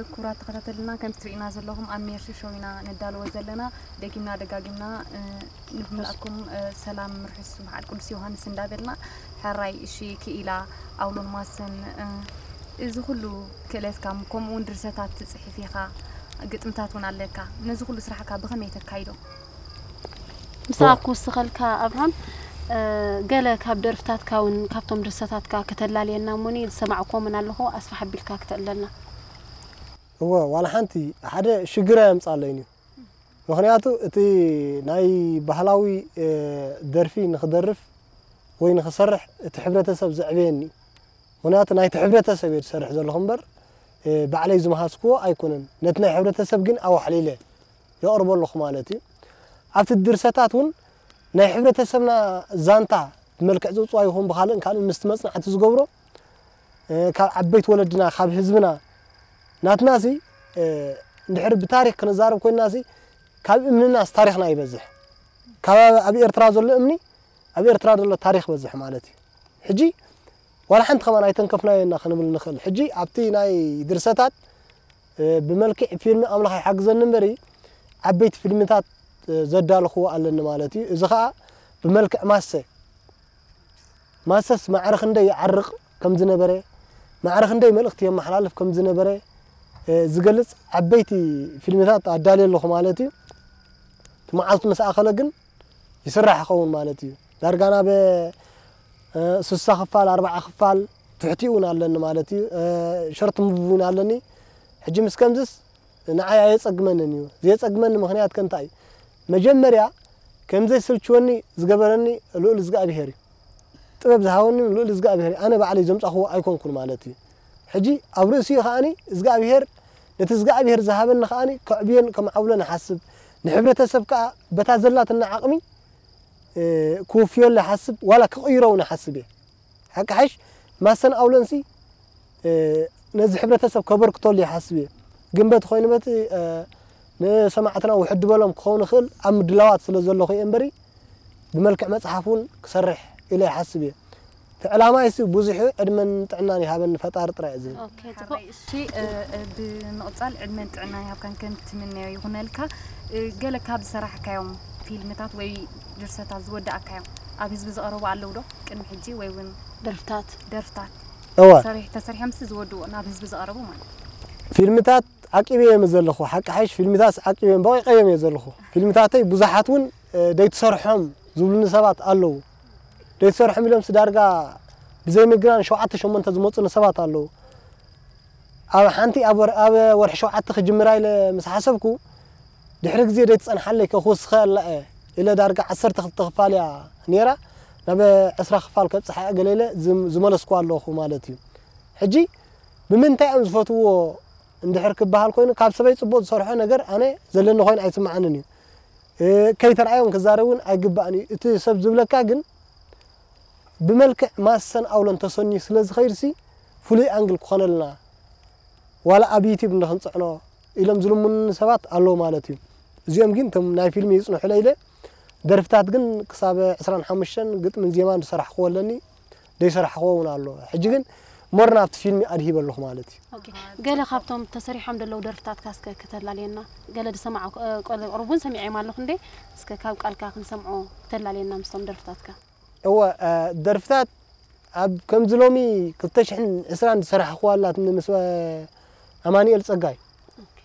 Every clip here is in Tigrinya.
ክቡራት ተኸታተልና፣ ከምቲ ትርእዩና ዘለኹም ኣብ ሜርሲ ሾው ኢና ነዳልዎ ዘለና። ደጊምና ደጋጊምና፣ እ፣ ንብምላኩም፣ እ፣ ሰላም ርሑስ በዓል ቅዱስ ዮሃንስ እንዳበልና፣ ሕራይ እሺ ክኢላ ኣውሎን ማሰን፣ እ፣ እዚ ኩሉ ክእለትካ፣ ከምኡ እውን ድርሰታት ትጽሕፍ ኢኻ፣ ግጥምታት እውን ኣለካ። ነዚ ኩሉ ስራሕካ ብኸመይ ተካይዶ? ምሳኻ ክውስኸልካ ኣብርሃም፣ እ፣ ገለ ካብ ደርፍታትካ እውን ካብቶም ድርሰታትካ ከተላልየና እሞኒ ዝሰማዕኩዎም እውን ኣለኹ፣ ኣስፍሕ ኣቢልካ ክተዕልለና። እወ፣ ዋላ ሓንቲ ሓደ ሽግር ኣየምጻለይን እዩ። ምኽንያቱ እቲ ናይ ባህላዊ፣ እ፣ ደርፊ ንኽደርፍ ወይ ንኽሰርሕ እቲ ሕብረተሰብ ዘዕበየኒ እዩ። ምኽንያቱ ናይቲ ሕብረተሰብ እየ ዝሰርሕ ዘለኹ እምበር፣ እ፣ ባዕለይ ዝመሃዝክዎ ኣይኮነን። ነቲ ናይ ሕብረተሰብ ግን ኣዋሕሊለ የቕርቦ ኣለኹ ማለት እዩ። ኣብቲ ድርሰታት እውን ናይ ሕብረተሰብና ዛንታ ብመልክዕ ጽውጽዋይ ይኹን ብኻልእን ካልእን ምስቲ መጽናዕቲ ዝገብሮ፣ እ፣ ካብ ዓበይቲ ወለድና፣ ካብ ህዝብና፣ ናትናሲ፣ እ፣ እንድሕር ብታሪኽ ክንዛረብ ኮይንናሲ፣ ካብ እምንናስ ታሪኽና ይበዝሕ። ካብ ኣብ ኤርትራ ዘሎ እምኒ፣ ኣብ ኤርትራ ዘሎ ታሪኽ ይበዝሕ ማለት እዩ። ሕጂ ዋላ ሓንቲ ከማን ኣይተንከፍናዮ ኢና ክንብል ንኽእል። ሕጂ ኣብቲ ናይ ድርሰታት፣ እ፣ ብመልክዕ ፊልሚ ኣምላኽ ይሓግዘኒ እምበሪ፣ ዓበይቲ ፊልምታት፣ እ፣ ዘዳለኽዎ ኣለኒ ማለት እዩ። እዚ ኸኣ ብመልክዕ ማሰ፣ ማሰስ ማዕረ ክንደይ ይዓርቕ ከም ዝነበረ፣ ማዕረ ክንደይ መልእኽቲ የመሓላልፍ ከም ዝነበረ፣ እ፣ ዝገልጽ ዓበይቲ ፊልምታት ኣዳልየ ኣለኹ ማለት እዩ። እቲ መዓልቲ ምስ ኣኸለ ግን ይስራሕ ይኸውን ማለት እዩ። ዳርጋ ናብ፣ እ፣ ስሳ ክፋል፣ ኣርብዓ ክፋል ትሕቲ እውን ኣለኒ ማለት እዩ። እ፣ ሸርት ሙቪ እውን ኣለኒ። ሕጂ ምስ ከምዝስ ንዓይ ኣየጸግመንን እዩ። ዘየጸግመኒ ምኽንያት ከ እንታይ እዩ? መጀመርያ ከም ዘይስልችወኒ ዝገበረኒ ልኡል እግዚኣብሄር እዩ። ጥበብ ዝሃበኒ ልኡል እግዚኣብሄር እዩ። ኣነ ባዕለይ ዘምጻኽዎ ኣይኮንኩን ማለት እዩ። ሕጂ ኣብ ርእሲኡ ከኣኒ እግዚኣብሄር፣ ነቲ እግዚኣብሄር ዝሃበኒ ከኣኒ ከዕብዮን ከመዓብሎን እሓስብ። ንሕብረተሰብ ከኣ በታ ዘላትና ዓቕሚ፣ እ፣ ክውፍየሉ እሓስብ፣ ዋላ ክቕይሮ እውን እሓስብ እየ። ሓቂ ሓይሽ ማሰን ኣውሎንሲ፣ እ፣ ነዚ ሕብረተሰብ ከበርክተሉ ይሓስብ እየ። ግን በቲ ኮይኑ በቲ፣ እ፣ ንሰማዕትና ውሕድ በሎም ክኸውን ይኽእል ኣብ ምድላዋት ስለ ዘለኹ እየ እምበሪ፣ ብመልክዕ መጽሓፍ እውን ክሰርሕ ኢለ ይሓስብ እየ። እቲ ዕላማይሲ ብዙሕ እዩ፣ ዕድመን ጥዕናን ይሃበኒ ፈጣሪ ጥራይ እዩ ዝብል። ኦኬ፣ ጽቡቕ። ሓራይ፣ እሺ፣ እ፣ እ፣ ብምቕጻል ዕድመን ጥዕናን ይሃብካን ከም ትምነዮ ይኹነልካ። እ፣ ገለ ካብ ዝሰራሕካዮም ፊልምታት ወይ ድርሰታት ዝወዳእካዮም ኣብ ህዝቢ ዝቐረቡ ኣለዉ ዶ? ቅድሚ ሕጂ ወይ እውን ደርፍታት። ደርፍታት እወ። ሰሪሕ-፣ ተሰሪሖምሲ ዝወድኡ ናብ ህዝቢ ዝቐረቡ ማለት። ፊልምታት ዓቂበ እየ ዘለኹ። ሓቂ ሓይሽ ፊልምታት ዓቂበ እየ፣ በቂቐ እየ ዘለኹ። ፊልምታተይ ብዙሓት እውን፣ እ፣ ደይትሰርሖም ዝብሉኒ ሰባት ኣለዉ። ደይትሰርሖም ኢሎምሲ ዳርጋ ብዘይ ምግናን ሸውዓተ ሸሞንተ ዝመጹኒ ሰባት ኣለዉ። ኣብ ሓንቲ ኣብ ወር-፣ ኣብ ወርሒ ሸውዓተ ክጅምራ ኢለ ምስ ሓሰብኩ፣ ድሕሪ ግዜ ደይትጸንሓለይ ከ ክውስኸላ እየ ኢለ ዳርጋ ዓሰርተ ክልተ ክፋል እያ ነይራ፣ ናብ ዕስራ ክፋል ከብጽሓ እየ ገለ ኢለ ዝም-፣ ዝመለስኩ ኣለኹ ማለት እዩ። ሕጂ ብምንታይ እዮም ዝፈትውዎ እንድሕር ክበሃል ኮይኑ፣ ካብ ሰበይ ጽቡቕ ዝሰርሖ ነገር ኣነ ዘለኒ ኮይኑ ኣይስምዓንን እዩ። እ፣ ከይተርኣዮም ክዛረብ እውን ኣይግባእን እዩ። እቲ ሰብ ዝብለካ ግን ብመልክዕ ማሰን ኣውሎን ተሰንዩ ስለ ዝኸይድሲ ፍሉይ ኣንግል ክኾነልና፣ ዋላ ኣብ ዩቲዩብ እንድኽንጽዕኖ ኢሎም ዝልምኑኒ ሰባት ኣለዉ ማለት እዩ። እዚኦም ግን እቶም ናይ ፊልም ይጽንሑለይ ኢለ፣ ደርፍታት ግን ክሳብ ዕስራን ሓሙሽተን ግጥምን ዜማን ዝሰራሕክዎ ኣለኒ፣ ዘይሰራሕክዎ እውን ኣሎ። ሕጂ ግን ሞር ናብቲ ፊልም ኣድሂበ ኣለኹ ማለት እዩ። ኦኬ። ገለ ካብቶም ተሰሪሖም ዘለዉ ደርፍታትካ እስከ ከተላልየና? ገለ ዝሰማዕኩ፣ እ፣ ቆለ ቁሩብ እውን ሰሚዐዮም ኣለኹ እንዴ? እስከ ካብ ቃልካ ክንሰምዖ ከተላልየና ምስቶም ደርፍታትካ። እወ፣ እ፣ ደርፍታት ኣብ ከምዚ ሎሚ ክልተ ሽሕን ዕስራን ዝሰራሕክዋ ኣላትኒ ምስ፣ እ፣ ኣማኑኤል ጸጋይ። ኦኬ።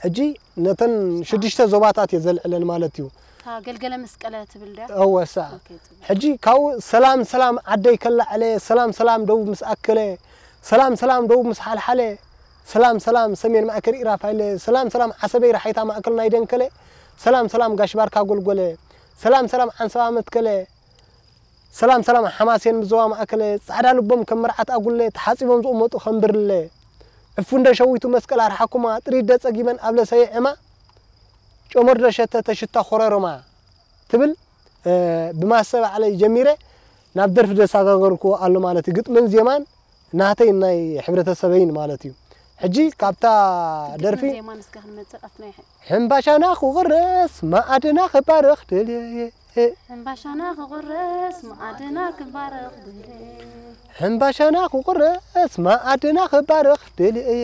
ሕጂ ነተን ሽዱሽተ ዞባታት እየ ዘልዕለን ማለት እዩ። እታ ገልገለ መስቀለ ትብል ድያ? እወ፣ እሳ። ኦኬ፣ ጽቡቕ። ሕጂ ካብኡ ሰላም ሰላም ዓደይ ከላዕለ፣ ሰላም ሰላም ደቡብ ምስ ኣከለ፣ ሰላም ሰላም ደቡብ ምስ ሓልሓለ፣ ሰላም ሰላም ሰሜን ማእከል ኢራፋይለ፣ ሰላም ሰላም ዓሰበይ ራሓይታ ማእከል ናይ ደንከለ፣ ሰላም ሰላም ጋሽ ባርካ ጎልጎለ፣ ሰላም ሰላም ዓንሰባ መትከለ፣ ሰላም ሰላም ሓማሴን ምዘዋ ማእከለ፣ ጻዕዳ ልቦም ከም መርዓት ኣጉለ፣ ተሓጺቦም ዝቕመጡ ከም ብርለ። ዕፉ እንደ ሸዊቱ መስቀል ኣርሓኩማ፣ ጥሪት ደ ጸጊበን ኣብ ለሰየ ዕማ፣ ጨመር ደ ሸተተ ሽታ ኮረርማ ትብል፣ እ፣ ብማሰ ባዕለይ ጀሚረ ናብ ደርፊ ደሳጋገርኩ ኣሎ ማለት እዩ። ግጥምን ዜማን ናተይ ናይ ሕብረተሰበይን ማለት እዩ። ሕጂ ካብታ ደርፊ ግጥምን ዜማን እስከ ክንመጽእ ኣብቲ ናይ ሕምባሻና ክቑረስ መኣድና ክባረኽ ደልየ። ሕምባሻና ክቑረስ መኣድና ክባረኽ ደልየ። ሕምባሻና ክቑረስ መኣድና ክባረኽ ደልየ።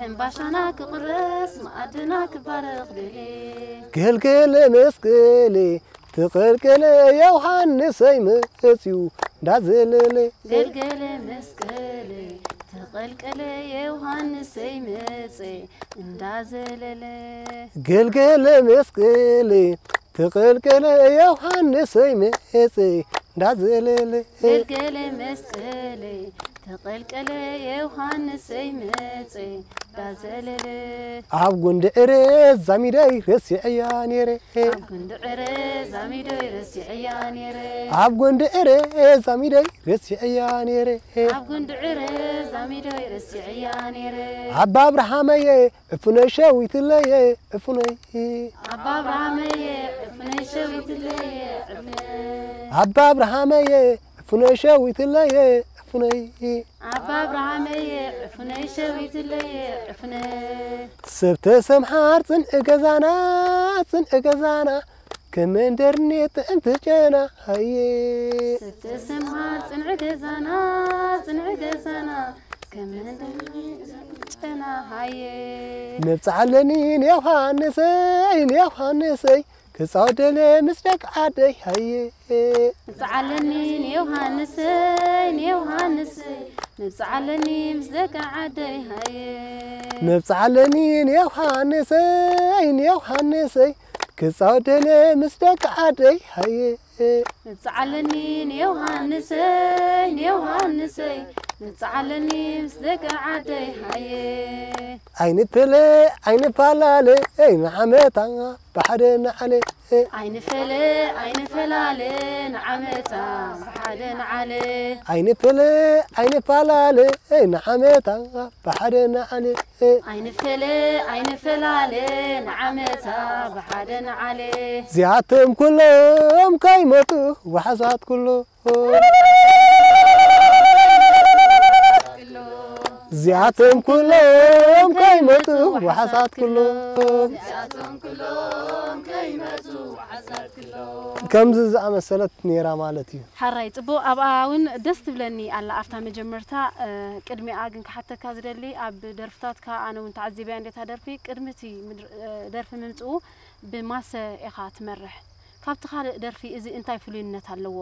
ሕምባሻና ክቑረስ መኣድና ክባረኽ ደልየ። ገልገለ መስቀለ ተቐልቀለ ዮሃንሰይ መጽዩ እንዳዘለለ። ገልገለ መስቀለ ተቐልቀለ ዮሃንሰይ መጸ እንዳዘለለ። ገልገለ መስቀለ ተቐልቀለ ዮሃንሰይ መጸ እንዳዘለለ። ገልገለ መስቀለ ተቐልቀለ ዮሃንሰይ መጸ እንዳዘለለ። ኣብ ጎንዲ ዕረ ዛሚደይ ረሲዐያ ነይረ። ኣብ ጎንዲ ዕረ ዛሚደይ ረሲዐያ ነይረ። ኣብ ጎንዲ ዕረ ዛሚደይ ረሲዐያ ነይረ። ኣብ ጎንዲ ዕረ ዛሚደይ ረሲዐያ ነይረ። ኣባ ኣብርሃመየ ዕፉነይ ሸዊትለየ ዕፉነይ። ኣባ ኣብርሃመየ ዕፉነይ ሸዊትለየ ዕፉነይ። ኣባ ኣብርሃመየ ዕፉነይ ሸዊትለየ ዕፉነይ። ኣባ ኣብርሃመየ ዕፉነይ ሸዊትለየ ዕፉነይ። ሰብ ተሰምሓር ጽንዒ ገዛና፣ ጽንዒ ገዛና፣ ከም መንደርኒ ጥዕምቲ ጨና ሃየ። ሰብ ተሰምሓር ጽንዒ ገዛና፣ ጽንዒ ገዛና፣ ከም መንደርኒ ጥዕምቲ ጨና ሃየ። መብጽዓ ኣለኒ ንዮሃንሰይ፣ ንዮሃንሰይ፣ ክጻወት ደልየ ምስ ደቂ ዓደይ ሃየ። መብጽዓ ኣለኒ ንዮሃንሰይ፣ ንዮሃንሰይ፣ መብጽዓ ኣለኒ ምስ ደቂ ዓደይ ሃየ። መብጽዓ ኣለኒ ንዮሃንሰይ፣ ንዮሃንሰይ፣ ክጻወት ደልየ ምስ ደቂ ዓደይ ሃየ። መብጽዓ ኣለኒ ንዮሃንሰይ፣ ንዮሃንሰይ፣ መብጽዓ ኣለኒ ምስ ደቂ ዓደይ ሃየ። ኣይንፈለ ኣይንፈላለ ንዓመታ ብሓደ ንዓለ። ኣይንፈለ ኣይንፈላለ ንዓመታ ብሓደ ንዓለ። ኣይንፈለ ኣይንፈላለ ንዓመታ ብሓደ ንዓለ። ኣይንፈለ ኣይንፈላለ ንዓመታ ብሓደ ንዓለ። እዚኣቶም ኩሎም ከይመጡ ዋሕሳት ኩሎም። እዚኣቶም ኩሎም ከይመጹ ዋሕሳት ኩሎም። እዚኣቶም ኩሎም ከይመጹ ዋሕሳት ኩሎም። ከምዚ ዝኣመሰለት ነይራ ማለት እዩ። ሓራይ ጽቡቕ፣ ኣብኣ እውን ደስ ትብለኒ ኣላ ኣብታ መጀመርታ። እ፣ ቅድሚኣ ግን ክሓተካ ዝደሊ፣ ኣብ ደርፍታትካ ኣነ እውን ተዓዚበያ እንዴታ ደርፊ፣ ቅድሚ እቲ ምድር-፣ እ፣ ደርፊ ምምጽኡ ብማሰ ኢኻ ትመርሕ። ካብቲ ካልእ ደርፊ እዚ እንታይ ፍሉይነት ኣለዎ?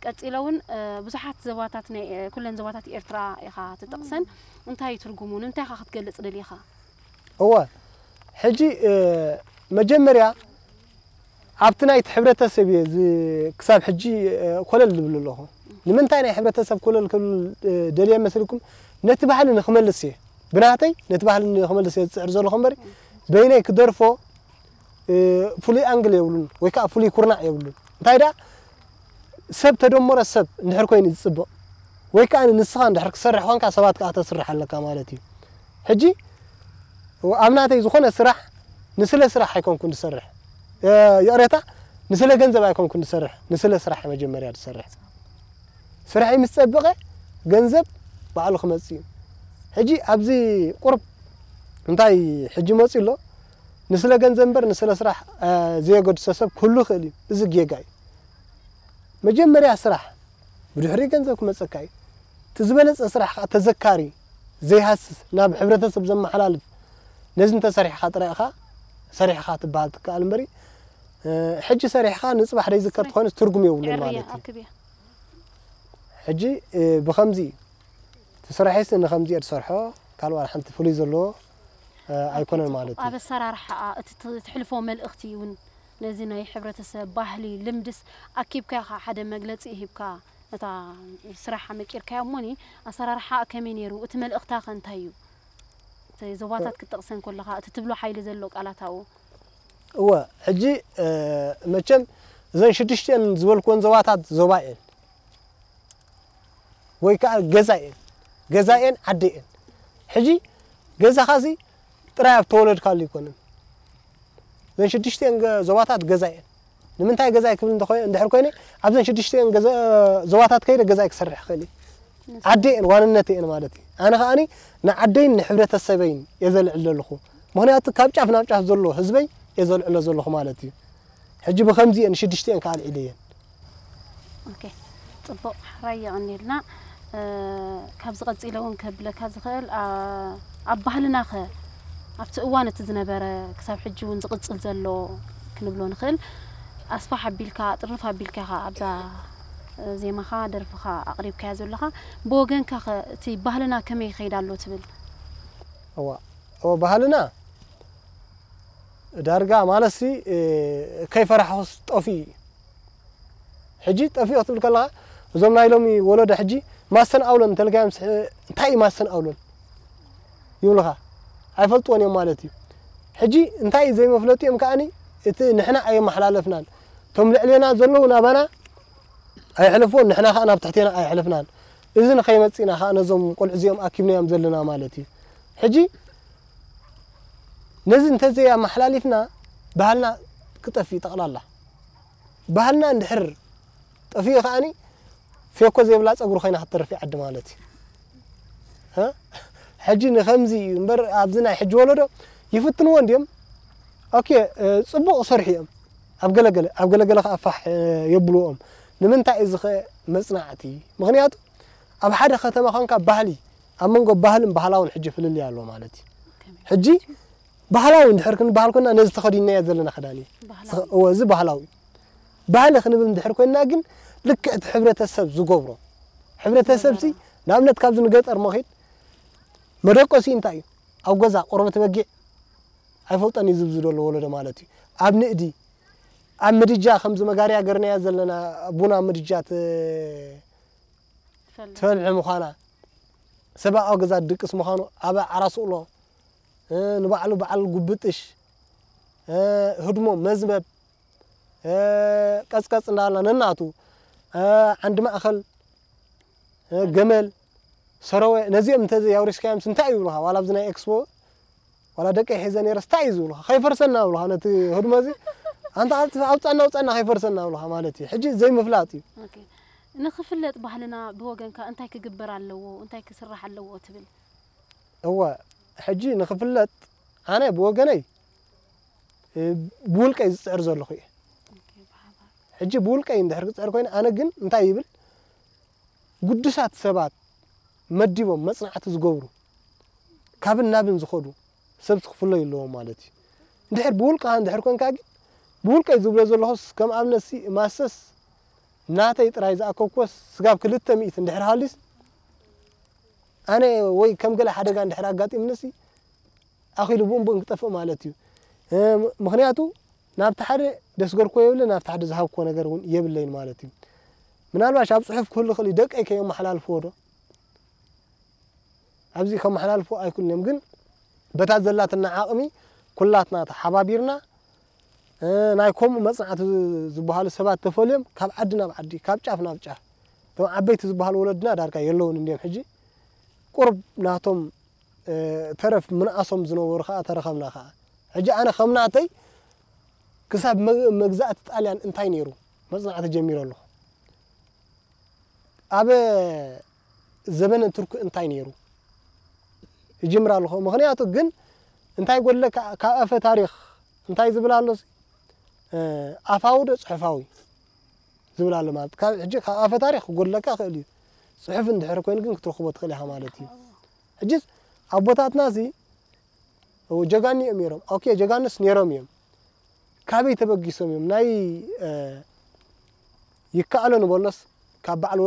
ቀጺለ እውን፣ እ፣ ብዙሓት ዞባታት ናይ፣ እ፣ ኩለን ዞባታት ኤርትራ ኢኻ ትጠቕሰን። እንታይ እዩ ትርጉሙ? ንምንታይ ኢኻ ክትገልጽ ደሊኻ? እወ፣ ሕጂ፣ እ፣ መጀመርያ ኣብቲ ናይቲ ሕብረተሰብ እየ ዝ-፣ ክሳብ ሕጂ፣ እ፣ ኮለል ዝብል ኣለኹ። ንምንታይ ናይ ሕብረተሰብ ኮለል ክብል፣ እ፣ ደልየ መስልኩም? ነቲ ባህሊ ንኽመልስ እየ። ብናተይ ነቲ ባህሊ ንኽመልስ እየ ዝጽዕር ዘለኹ እምበር፣ በይነይ ክደርፎ እ፣ ፍሉይ ኣንግል የብሉን ወይ ከዓ ፍሉይ ኩርናዕ የብሉን። እንታይ ደኣ፣ ሰብ ተደመረ ሰብ እንድሕር ኮይኑ ዝጽብቕ። ወይ ከዓ ንስኻ እንድሕር ክሰርሕ ኾንካ ሰባት ከዓ ተስርሕ ኣለካ ማለት እዩ። ሕጂ ኣብ ናተይ ዝኾነ ስራሕ ንስለ ስራሕ ኣይኮንኩን ዝሰርሕ። እ፣ ይቕሬታ፣ ንስለ ገንዘብ ኣይኮንኩን ዝሰርሕ፣ ንስለ ስራሕ መጀመርያ ዝሰርሕ። ስራሐይ ምስ ጸበቐ ገንዘብ ባዕሉ ክመጽእ እዩ። ሕጂ ኣብዚ ቁርብ እንታይ ሕጂ መጺኡ ኣሎ? ንስለ ገንዘብ እምበር ንስለ ስራሕ፣ እ፣ ዘየገድሶ ሰብ ክህሉ ይኽእል እዩ። እዚ ጌጋ እዩ። መጀመርያ ስራሕ፣ ብድሕሪኡ ገንዘብ ክመጸካ እዩ። እቲ ዝበለጸ ስራሕ ከዓ ተዘካሪ፣ ዘይሃስስ፣ ናብ ሕብረተሰብ ዘመሓላልፍ፣ ነዚ እንተሰሪሕኻ ጥራይ ኢኻ ሰሪሕኻ ትበሃል ትከኣል እምበሪ፣ እ፣ ሕጂ ሰሪሕኻ ንጽባሕ ዘይዝከር ተኾይኑ ትርጉም የብሉን ማለት እዩ። ኣክብያ። ሕጂ፣ እ፣ ብኸምዚ እዩ። እቲ ስራሐይስ ንኸምዚ እየ ዝሰርሖ፣ ካልእ ዋላ ሓንቲ ፍሉይ ዘለዎ፣ እ፣ ኣይኮነን ማለት እዩ። ኣብ ኣሰራርሓኣ እቲ ት-፣ ትሕልፎ መልእኽቲ እውን ነዚ ናይ ሕብረተሰብ ባህሊ፣ ልምድስ ኣኪብካ ኢኻ ሓደ መግለጺ ሂብካ ነታ ስራሕ ኣመቂርካዮ እሞኒ፣ ኣሰራርሓኣ ከመይ ነይሩ? እቲ መልእኽታ ከ እንታይ እዩ? እቲ ዞባታት ክትጠቕሰን ከለኻ፣ እቲ ትብሎ ሓይሊ ዘሎ ቃላት ኣብኡ። እወ፣ ሕጂ፣ እ፣ መቸም እዘን ሽዱሽተን ዝበልክወን ዞባታት ዞባ እየን። ወይ ከዓ ገዛ እየን። ገዛ እየን፣ ዓዲ እየን። ሕጂ ገዛኻ እዚ ጥራይ ኣብ ተወለድካሉ ኣይኮነን። እዘን ሽዱሽተን ገ-፣ ዞባታት ገዛ እየን። ንምንታይ ገዛይ ክብል እንተኾይ-፣ እንድሕር ኮይነ፣ ኣብዘን ሽዱሽተን ገዛ-፣ ዞባታት ከይደ ገዛይ ክሰርሕ ክኽእል እየ። ዓዲ እየን፣ ዋንነት እየን ማለት እዩ። ኣነ ከኣኒ ንዓደይን ንሕብረተሰበይን እየ ዘልዕል ዘለኹ። ምኽንያቱ ካብ ጫፍ ናብ ጫፍ ዘሎ ህዝበይ እየ ዘልዕሎ ዘለኹ ማለት እዩ። ሕጂ ብኸምዚ እየን ሽዱሽተ እየን ከኣ ኣልዒለ እየን። ኦኬ፣ ጽቡቕ፣ ሕራይ የቐንየልና። እ፣ ካብዚ ቀጺለ እውን ከብለካ ዝኽእል፣ ኣ-፣ ኣብ ባህልናኸ ኣብቲ እዋን እቲ ዝነበረ ክሳብ ሕጂ እውን ዝቕጽል ዘሎ ክንብሎ ንኽእል፣ ኣስፋሕ ኣቢልካ፣ ጥርፍ ኣቢልካ ኢኻ ኣብዛ፣ እ፣ ዜማኻ፣ ደርፍኻ ኣቕሪብካያ ዘለኻ። ብወገንካኸ እቲ ባህልና ከመይ ይኸይድ ኣሎ ትብል? እዋ፣ እወ፣ ባህልና ዳርጋ ማለትሲ፣ እ፣ ከይፈራሕኹስ ጠፊኡ እዩ። ሕጂ ጠፊኡ ክትብል ከለኻ፣ እዞም ናይ ሎሚ ወለዶ ሕጂ ማስተን ኣውሎን እንተልካዮም፣ ስሕ-፣ እንታይ እዩ ማስተን ኣውሎን ይብሉኻ። ኣይፈልጥዎን እዮም ማለት እዩ። ሕጂ እንታይ እዩ ዘይመፍለጢኦም ከኣኒ፣ እቲ ንሕና ኣየመሓላለፍናን። እቶም ልዕሌና ዘለዉ ናባና ኣየሕለፍዎን፣ ንሕና ከኣ ናብ ትሕቴና ኣየሕለፍናን። እዚ ንኸይመጽእ ኢና ከኣ ነዞም ቆልዑ እዚኦም ኣኪብናዮም ዘለና ማለት እዩ። ሕጂ ነዚ እንተዘይ ኣመሓላሊፍና ባህልና ክጠፍእ እዩ ጠቕላላ። ባህልና እንድሕር ጠፊኡ ከኣኒ ፌኮ ዘይብላ ጸጉሪ ኮይና ክትተርፍ እያ ዓዲ ማለት እዩ። እ? ሕጂ ንኸምዚ እዩ እምበር ኣብዚ ናይ ሕጂ ወለዶ ይፍትንዎ እንድዮም። ኦኬ፣ እ፣ ጽቡቕ ይሰርሑ እዮም። ኣብ ገለገለ፣ ኣብ ገለገለ ከኣ ፋሕ፣ እ፣ የብልዎም። ንምንታይ እዚ ኸ መጽናዕቲ? ምኽንያቱ ኣብ ሓደ ከተማ ኾንካ ባህሊ፣ ኣብ መንጎ ባህልን ባህላውን ሕጂ ፍልልይ ኣሎ ማለት እዩ። ከመይ? ሕጂ ባህላዊ እንድሕር ክንበሃል ኮና ነዚ ተኸዲንናዮ ዘለና ክዳን እዩ። ባህላዊ። እወ፣ እዚ ባህላዊ እዩ። ባህሊ ክንብል እንድሕር ኮይንና ግን ልክዕ እቲ ሕብረተሰብ ዝገብሮ። ሕብረተሰብሲ ንኣብነት ካብዚ ንገጠር መኺድ መደቆሲ እንታይ እዩ? ኣብ ገዛ ቆርበት በጊዕ ኣይፈልጦን እዩ ዝብዚ ዘሎ ወለዶ ማለት እዩ። ኣብ ንእዲ፣ ኣብ ምድጃ ከምዚ መጋርያ ገርናያ ዘለና ቡን ኣብ ምድጃ ት-፣ ትፈልሕ። ትፈልሒ ምዃና፣ ሰብ ኣብ ገዛ ድቅስ ምዃኑ፣ ኣብ ዓራስ ውዕሎ፣ እ፣ ንባዕሉ በዓል ጉብጥሽ፣ እ፣ ህድሞ መዝበብ፣ እ፣ ቀጽቀጽ እንዳበልና ነናቱ፣ እ፣ ዓንዲ ማእኸል፣ እ፣ ገመል፣ ሰረወ፣ ነዚኦም እንተ የውሪስካዮምስ እንታይ ይብሉኻ? ዋላ ኣብዚ ናይ ኤክስፖ፣ ዋላ ደቀይ ሒዘ ነይረስ እንታይ እዩ ዝብሉኻ? ከይፈርሰና ይብሉኻ፣ ነቲ ህድሞ እዚ፣ ኣንታ ኣውጽኣና፣ ኣውጽኣና፣ ከይፈርሰና ይብሉኻ ማለት እዩ። ሕጂ ዘይምፍላጥ እዩ። ኦኬ። ንኽፍለጥ ባህልና ብወገንካ እንታይ ክግበር ኣለዎ፣ እንታይ ክስራሕ ኣለዎ ትብል? እወ፣ ሕጂ ንኽፍለጥ ኣነ ብወገነይ፣ እ፣ ብውልቀይ ዝጽዕር ዘለኹ እየ። ኦኬ፣ ብሓባር። ሕጂ ብውልቀይ እንድሕር ክጽዕር ኮይነ፣ ኣነ ግን እንታይ ይብል፣ ግዱሳት ሰባት መዲቦም መጽናዕቲ ዝገብሩ፣ ካብን ናብን ዝኸዱ ሰብሲ ክፍለዩ ኣለዎም ማለት እዩ። እንድሕር ብውልቅኻ እንድሕር ኮንካ ግን፣ ብውልቀይ ዝብሎ ዘለኹስ፣ ከም ኣብነትሲ ማሰስ ናተይ ጥራይ ዝኣከብኩዎስ፣ ስጋብ ክልተ ሚእቲ እንድሕር ሃልዩስ፣ ኣነ ወይ ከም ገለ ሓደጋ እንድሕር ኣጋጢሙንሲ፣ ኣኺሉ ብኡን ብኡን ክጠፍእ ማለት እዩ። እ፣ ም-፣ ምኽንያቱ ናብቲ ሓደ ደስገርኮ የብለይን፣ ናብቲ ሓደ ዝሃብኮ ነገር እውን የብለይን ማለት እዩ። ምናልባሽ ኣብ ጽሑፍ ክህሉ ይኽእል እዩ፣ ደቀይ ከየመሓላልፍዎ ዶ? ኣብዚ ከመሓላልፍዎ ኣይክእሉን እዮም፣ ግን በታ ዘላትና ዓቕሚ ኩላትና ተሓባቢርና፣ እ፣ ናይ ከምኡ መጽናዕቲ ዝበሃሉ ሰባት ተፈልዮም ካብ ዓዲ ናብ ዓዲ፣ ካብ ጫፍ ናብ ጫፍ፣ እቶም ዓበይቲ ዝበሃሉ ወለድና ዳርጋ የለውን እንዲዮም ሕጂ። ቁርብ ናቶም ተረፍ ምንኣሶም ዝነበሩ ከዓ ተረኸብና ከዓ። ሕጂ ኣነ ከም ናተይ ክሳብ መግዛእቲ ጣልያን እንታይ ነይሩ መፅናዕቲ ጀሚረ ኣለኹ። ኣብ ዘበነ ቱርክ እንታይ ነይሩ ይጅምር ኣለኹ። ምኽንያቱ ግን እንታይ ጎድለካ ካብ ኣፈ ታሪኽ እንታይ ዝብል ኣሎ? ኣፋዊ ዶ ፅሑፋዊ ዝብል ኣሎ ማለት ካብ ሕጂ ካብ ኣፈ ታሪኽ ክጎድለካ ክእል እዩ። ፅሑፍ እንድሕር ኮይኑ ግን ክትረኽቦ ትኽእል ኢኻ ማለት እዩ። ሕጂ ኣቦታትና ሲ ጀጋኒ እዮም ነይሮም። ኦኬ ጀጋንስ ነይሮም እዮም። ካበይ ተበጊሶም እዮም? ናይ ይከኣሎ ንበሎስ ካብ በዓል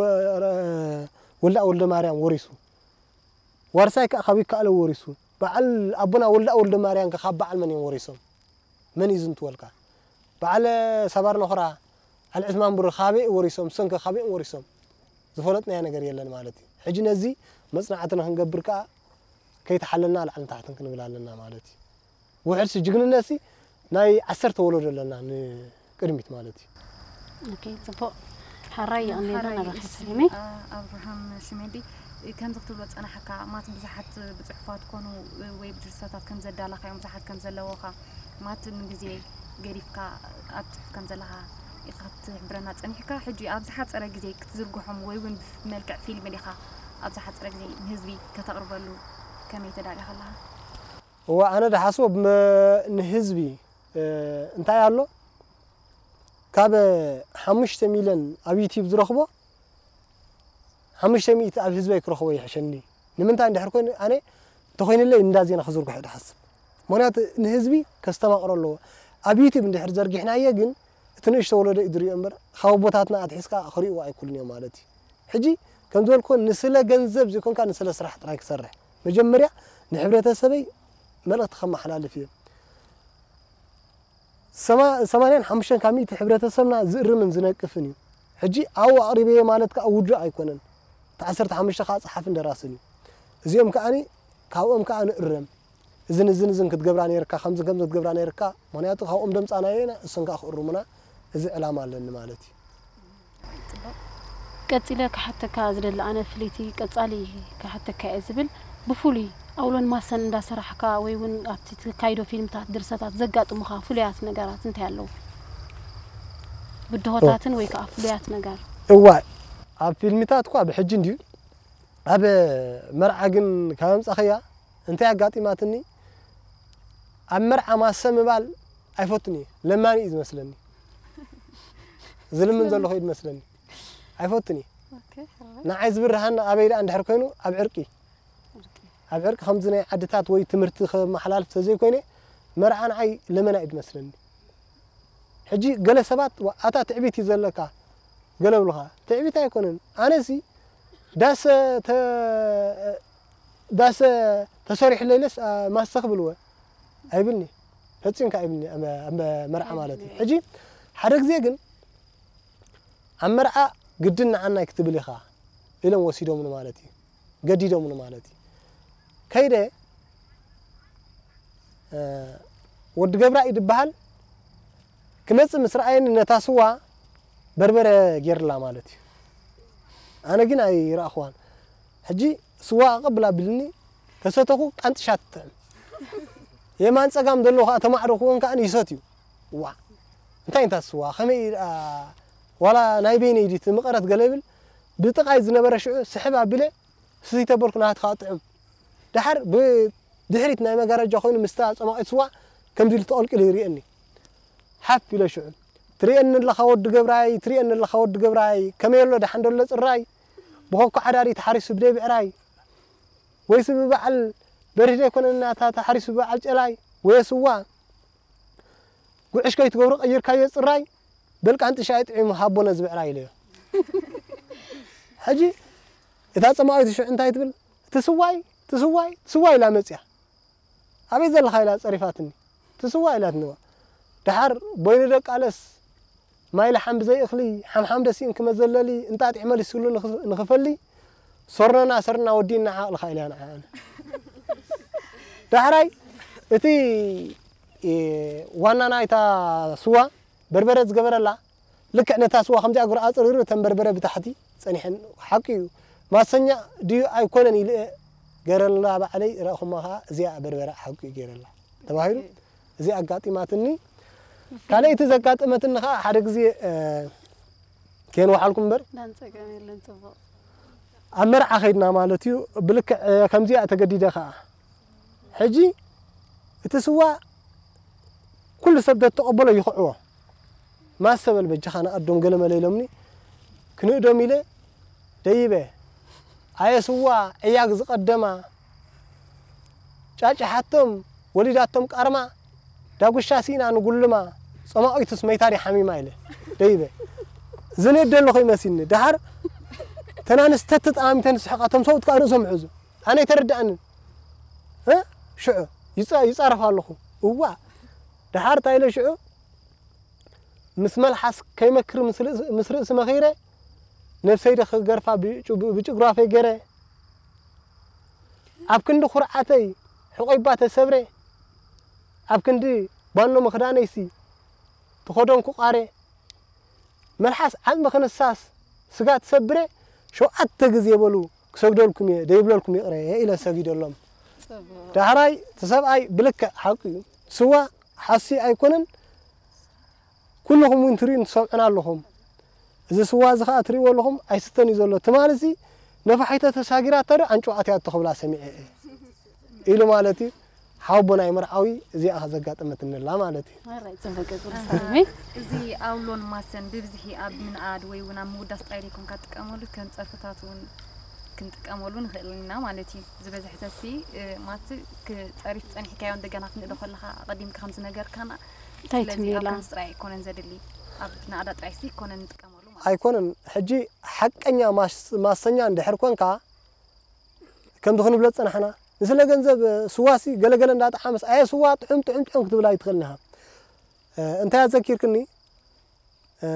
ወልዳ ወልደ ማርያም ወሪሱ፣ ዋርሳይ ከዓ ካብ ይከኣሎ ወሪሱ፣ በዓል ኣቦና ወልዳ ወልደ ማርያም ካብ በዓል መን እዮም ወሪሶም? መን እዩ ዝንትወልካ? በዓል ሰባር ነኹራ፣ ዓል ዕስማን ብሩ ካበይ ወሪሶም? ሰንከ ካበይ ወሪሶም? ዝፈለጥናዮ ነገር የለን ማለት እዩ። ሕጂ ነዚ መፅናዕቲ ንክንገብር ከዓ ከይተሓለልና ላዕልን ታሕትን ክንብል ኣለና ማለት እዩ። ውሕድሲ ጅግንነትሲ ናይ ዓሰርተ ወለዶ ኣለና ንቅድሚት ማለት እዩ። ኦኬ፣ ፅቡቕ። ሓራይ ይቕንየልና። ሓራይ ናባኺ እሺ፣ ሰሊመ። ኣ-፣ ኣብርሃም ሽሜዲ፣ ከምዚ ክትብሎ ዝጸናሕካ፣ ማለት ብዙሓት ብጽሑፋት ኮኑ ወይ ብድርሰታት ከም ዘዳለኻዮም፣ ብዙሓት ከም ዘለዎኻ፣ ማለት ንግዜ ገዲፍካ ኣብ ጽሑፍ ከም ዘለኻ ኢኻ ክትሕብረና ጸኒሕካ። ሕጂ ኣብ ዝሓጸረ ግዜ ክትዝርግሖም ወይ እውን ብመልክዕ ፊልም ዲኻ ኣብ ዝሓጸረ ግዜ ንህዝቢ ከተቕርበሉ ከመይ ተዳሊኻ ኣለኻ? እዋ፣ ኣነ ድሓስቦ ብመ-፣ ንህዝቢ፣ እ፣ እንታይ ኣሎ? ካብ ሓሙሽተ ሚልዮን ኣብ ዩቲዩብ ዝረኽቦ፣ ሓሙሽተ ሚእቲ ኣብ ህዝበይ ክረኽቦ ይሕሸኒ። ንምንታይ እንድሕር ኮይኑ፣ ኣነ እንተኾይኑለይ እንዳ ዜና ክዝርግሖ እየ ድሓስብ። ምኽንያቱ ንህዝቢ ከስተማቕሮ ኣለዎ። ኣብ ዩቲዩብ እንድሕር ዘርጊሕናዮ ግን፣ እቲ ንእሽቶ ወለዶ እዩ ዝሪኦ እምበር፣ ካብ ኣቦታትና ኣትሒዝካ ክሪእዎ ኣይክእሉን እዮም ማለት እዩ። ሕጂ ከም ዝበልኩ ንስለ ገንዘብ ዘይኮንካ ንስለ ስራሕ ጥራይ ክሰርሕ። መጀመርያ ንሕብረተሰበይ መልእኽቲ ከመሓላልፍ እየ። ሰማ-፣ ሰማንያን ሓሙሽተን ካብ ሚእቲ ሕብረተሰብና ዝእርምን ዝነቅፍን እዩ። ሕጂ ኣብኡ ኣቕሪበዮ ማለት ከኣ ውዱእ ኣይኮነን። እቲ ዓሰርተ ሓሙሽተ ከኣ ጸሓፍን ደራስን እዩ። እዚኦም ከኣኒ ካብኦም ከኣ ንእረም። እዝን እዝን እዝን ክትገብራ ነይርካ፣ ከምዚ ከምዚ ክትገብራ ነይርካ፣ ምኽንያቱ ካብኦም ደምጻናዮ ኢና፣ እሶም ከኣ ክእርሙና፣ እዚ ዕላማ ኣለኒ ማለት እዩ። ቀጺለ ክሓተካ ዝደሊ ኣነ ፍልይቲ ቀጻሊ ክሓተካ እየ ዝብል፣ ብፍሉይ ኣውሎን ማሰን እንዳሰራሕካ ወይ እውን ኣብቲ ትካይዶ ፊልምታት፣ ድርሰታት ዘጋጥሙኻ ፍሉያት ነገራት እንታይ ኣለዉ? ብድሆታትን ወይ ከኣ ፍሉያት ነገር? እዋ፣ ኣብ ፊልምታት እኳ ብሕጂ እንድዩ፣ ኣብ መርዓ ግን ካብ ኣምጻኸያ እንታይ ኣጋጢማትኒ? ኣብ መርዓ ማሰ ምባል ኣይፈቱን እየ። ለማኒ እዩ ዝመስለኒ። ዝልምን ዘለኹ እዩ ዝመስለኒ። ኣይፈቱን እየ። ኦኬ፣ ሕራይ። ንዓይ ዝብርሃኒ ኣበይ ደኣ እንድሕር ኮይኑ ኣብ ዕርቂ። ዕርቂ። ኣብ ዕርቂ ከምዚ ናይ ዓድታት ወይ ትምህርቲ ከመሓላልፍ ተዘይኮይነ መርዓ ንዓይ ለመና እዩ ዝመስለኒ። ሕጂ ገለ ሰባት "ዋ፣ ኣታ ትዕቢት እዩ ዘለካ" ገለ ብሉኻ። ትዕቢት ኣይኮነን። ኣነሲ ዳስ ተ-፣ ዳስ ተሰሪሑ ለይለስ፣ ኣ፣ ማስተ ክብልወ ኣይብልኒ። ፈጺምካ ኣይብልኒ፣ ኣብ፣ ኣብ መርዓ ማለት እዩ። ሕጂ ሓደ ግዜ ግን ኣብ መርዓ ግድን ንዓናይ ክትብል ኢኻ ኢሎም ወሲዶምኒ ማለት እዩ። ገዲዶምኒ ማለት እዩ። ከይደ፣ እ፣ ወዲ ገብራ እዩ ዝበሃል። ክመጽእ ምስ ረኣየኒ ነታ ስዋ በርበረ ጌርላ ማለት እዩ። ኣነ ግን ኣይረኣኽዋን። ሕጂ ስዋ ኣቐብል ኣቢልኒ፣ ተሰተኹ፣ ቃንጥሻ ትጥዕም። የማን ጸጋም ዘለዉ ከኣ ተማዕረኽዎን ከኣ ይሰትዩ። ዋእ! እንታይ እንታ ስዋ፣ ከመይ ኢላ፣ ዋላ ናይ በይነይ ድዩ እቲ መቐረት ገለ ይብል፣ ብጥቓይ ዝነበረ ሽዑ ስሕብ ኣቢለ፣ ስትይ ተበልኩ፣ ናትካ ጥዑም። ደሓር ብድሕሪት ናይ መጋረጃ ኮይኑ ምስታ ጸማቒት ስዋ ከምዚ ኢሉ ተቐልቂሉ ይርእየኒ። ሓፍ ኢለ ሽዑ፣ "ትርእየኒ ኣለኻ ወዲ ገብራይ፣ ትርእየኒ ኣለኻ ወዲ ገብራይ፣ ከመይ ኣሎ ደሓን ዶ ኣሎ ጽራይ? ብኾኮ ዓዳሪ ተሓሪሱ ብደይ ብዕራይ፣ ወይስ ብበዓል በሪህ ደይኮነን ናታ ተሓሪሱ ብበዓል ጨላይ? ወየ ስዋ፣ ጉዕሽ ከይትገብሮ ቀይርካዮ ጽራይ? በል ቃንጥሻ እዩ ጥዒሙ፣ ሃቦ ነዚ ብዕራይ" ኢለዮ። ሕጂ እታ ጸማቒት ሽዑ እንታይ ትብል? "እቲ ስዋይ፣ እቲ ስዋይ፣ እቲ ስዋይ" ኢላ መጽያ። "ኣበይ ዘለኻ?" ኢላ ጸሪፋትኒ። "እቲ ስዋ" ኢላትኒዋ። ደሓር "ቦይኑ ደቃለስ፣ ማይ ለሓም ብዘይ እኽሊ፣ ሓምሓም ደሲእን ክመዘለሊ፣ እንጣጢዕ መሊስሉ ንኽ-፣ ንኽፈሊ፣ ሰርኖና ሰርና ወዲና ዓቕልኻ" ኢለያ ንዓ ኣነ። ዳሕራይ እቲ፣ እ፣ ዋና ናይታ ስዋ በርበረ ዝገበረላ፣ ልክዕ ነታ ስዋ ከምዚኣ ገይሩ ኣጽሪሩ፣ እተን በርበረ ብታሕቲ፣ ጸኒሐን ሓቂ እዩ። ማሰኛ ድዩ ኣይኮነን ኢለ ገረላ ባዕለይ ረእኹማ ኸዓ እዚኣ በርበረ ሓቂ እዩ ገረላ ተባሂሉ እዚ ኣጋጢማትኒ። ካልኣይቲ ዘጋጠመትኒ ኸዓ ሓደ ግዜ፣ እ፣ ከየንውሓልኩም እምበር ዳን ጸገም የለን፣ ጽቡቕ። ኣብ መርዓ ኸይድና ማለት እዩ። ብልክዕ፣ እ፣ ከምዚኣ ተገዲደ ኸዓ። ሕጂ እቲ ስዋ ኩሉ ሰብ ደተቐበሎ ይኽዕዎ። ማሰ በል በጃኻ ንኣዶም ገለ መለ ኢሎምኒ። ክንእዶም ኢለ ደይበ። ኣየ ስዋ ዕያግ ዝቐደማ፣ ጫጭሓቶም ወሊዳቶም ቃርማ፣ ዳጉሻ ሲኢና ንጉልማ፣ ጸማቒቱስ መይታ ድያ ሓሚማ ኢለ ደይበ። ዝንእድ ኣለኹ ይመሲኒ። ደሓር እተን ኣንስቲ ተተጠማሚተን ዝስሕቓ፣ እቶም ሰብኡት ከኣ ርእሶም ይሕዙ። ኣነ ኣይተረድኣንን። እ? ሽዑ ይጻ-፣ ይጻረፍ ኣለኹ። እዋ፣ ደሓር እንታይ ኢለ ሽዑ ምስ መልሓስ ከይመክር ምስ ርእስ-፣ ምስ ርእሲ መኺረ፣ ነብሰይ ዶ ክገርፋ ብጭ-፣ ብጭጉራፈይ ገረ። ኣብ ክንዲ ኩርዓተይ ሕቖይባ ተሰብረ። ኣብ ክንዲ ባኖ ምኽዳነይሲ ተኸደንኩ ቃረ። መልሓስ ዓጽሚ ክንሳስ ስጋ ትሰብረ። ሸውዓተ ግዜ በሉ ክሰግደልኩም እየ፣ ደይብለልኩም ይቕረ ኢለ ሰጊደሎም። ጽቡቕ። ዳሕራይ እቲ ሰብኣይ ብልክዕ ሓቂ እዩ። ስዋ ሓሲ ኣይኮነን። ኩልኹም እውን ትርእዩን ትሰምዑን ኣለኹም። እዚ ስዋ እዚ ኸኣ ትርእይዎ ኣለኹም፣ ኣይስተን እዩ ዘሎ። ትማልሲ ነፋሒቶ ተሳጊራቶ ዶ ኣንጭዋ ኣትያቶ ክብላ ሰሚዐ እየ ኢሉ ማለት እዩ። ሓወቦ ናይ መርዓዊ እዚኣ ዘጋጠመትኒ ኣላ ማለት እዩ። ኣራይ፣ ጽቡቕ፣ ቅጽል ሳሚ። እዚ ኣውሎን ማሰን ብብዝሒ ኣብ ምንኣድ ወይ እውን ኣብ ምውዳስ ጥራይ ዘይኮንካ ትጥቀመሉ፣ ከም ጸርፍታት እውን ክንጥቀመሉ ንኽእል ኢና ማለት እዩ። ዝበዝሐ ሰብሲ፣ እ፣ ማለት ክጸሪፍ ጸኒሕካዮ እንደገና ክንእዶ ከለኻ ኣቐዲምካ ከም ዝነገርካና፣ እንታይ ስለዚ ኣብ ትሜላ? ከምዚ ጥራይ ኣይኮነን ዘድሊ፣ ኣብ ናእዳ ጥራይሲ ኣይኮነን ንጥቀመሉ ማለት እዩ። ኣይኮነን። ሕጂ ሓቀኛ ማስ-፣ ማሰኛ እንድሕር ኮንካ፣ ከምዚ ክንብሎ ዝጸናሕና፣ ንስለ ገንዘብ ስዋሲ ገለገለ እንዳጠዓመስ፣ ኣየ ስዋ ጥዑም፣ ጥዑም፣ ጥዑም ክትብል ኣይትኽእልን ኢኻ። እ፣ እንታይ ኣዘኪርክኒ? እ፣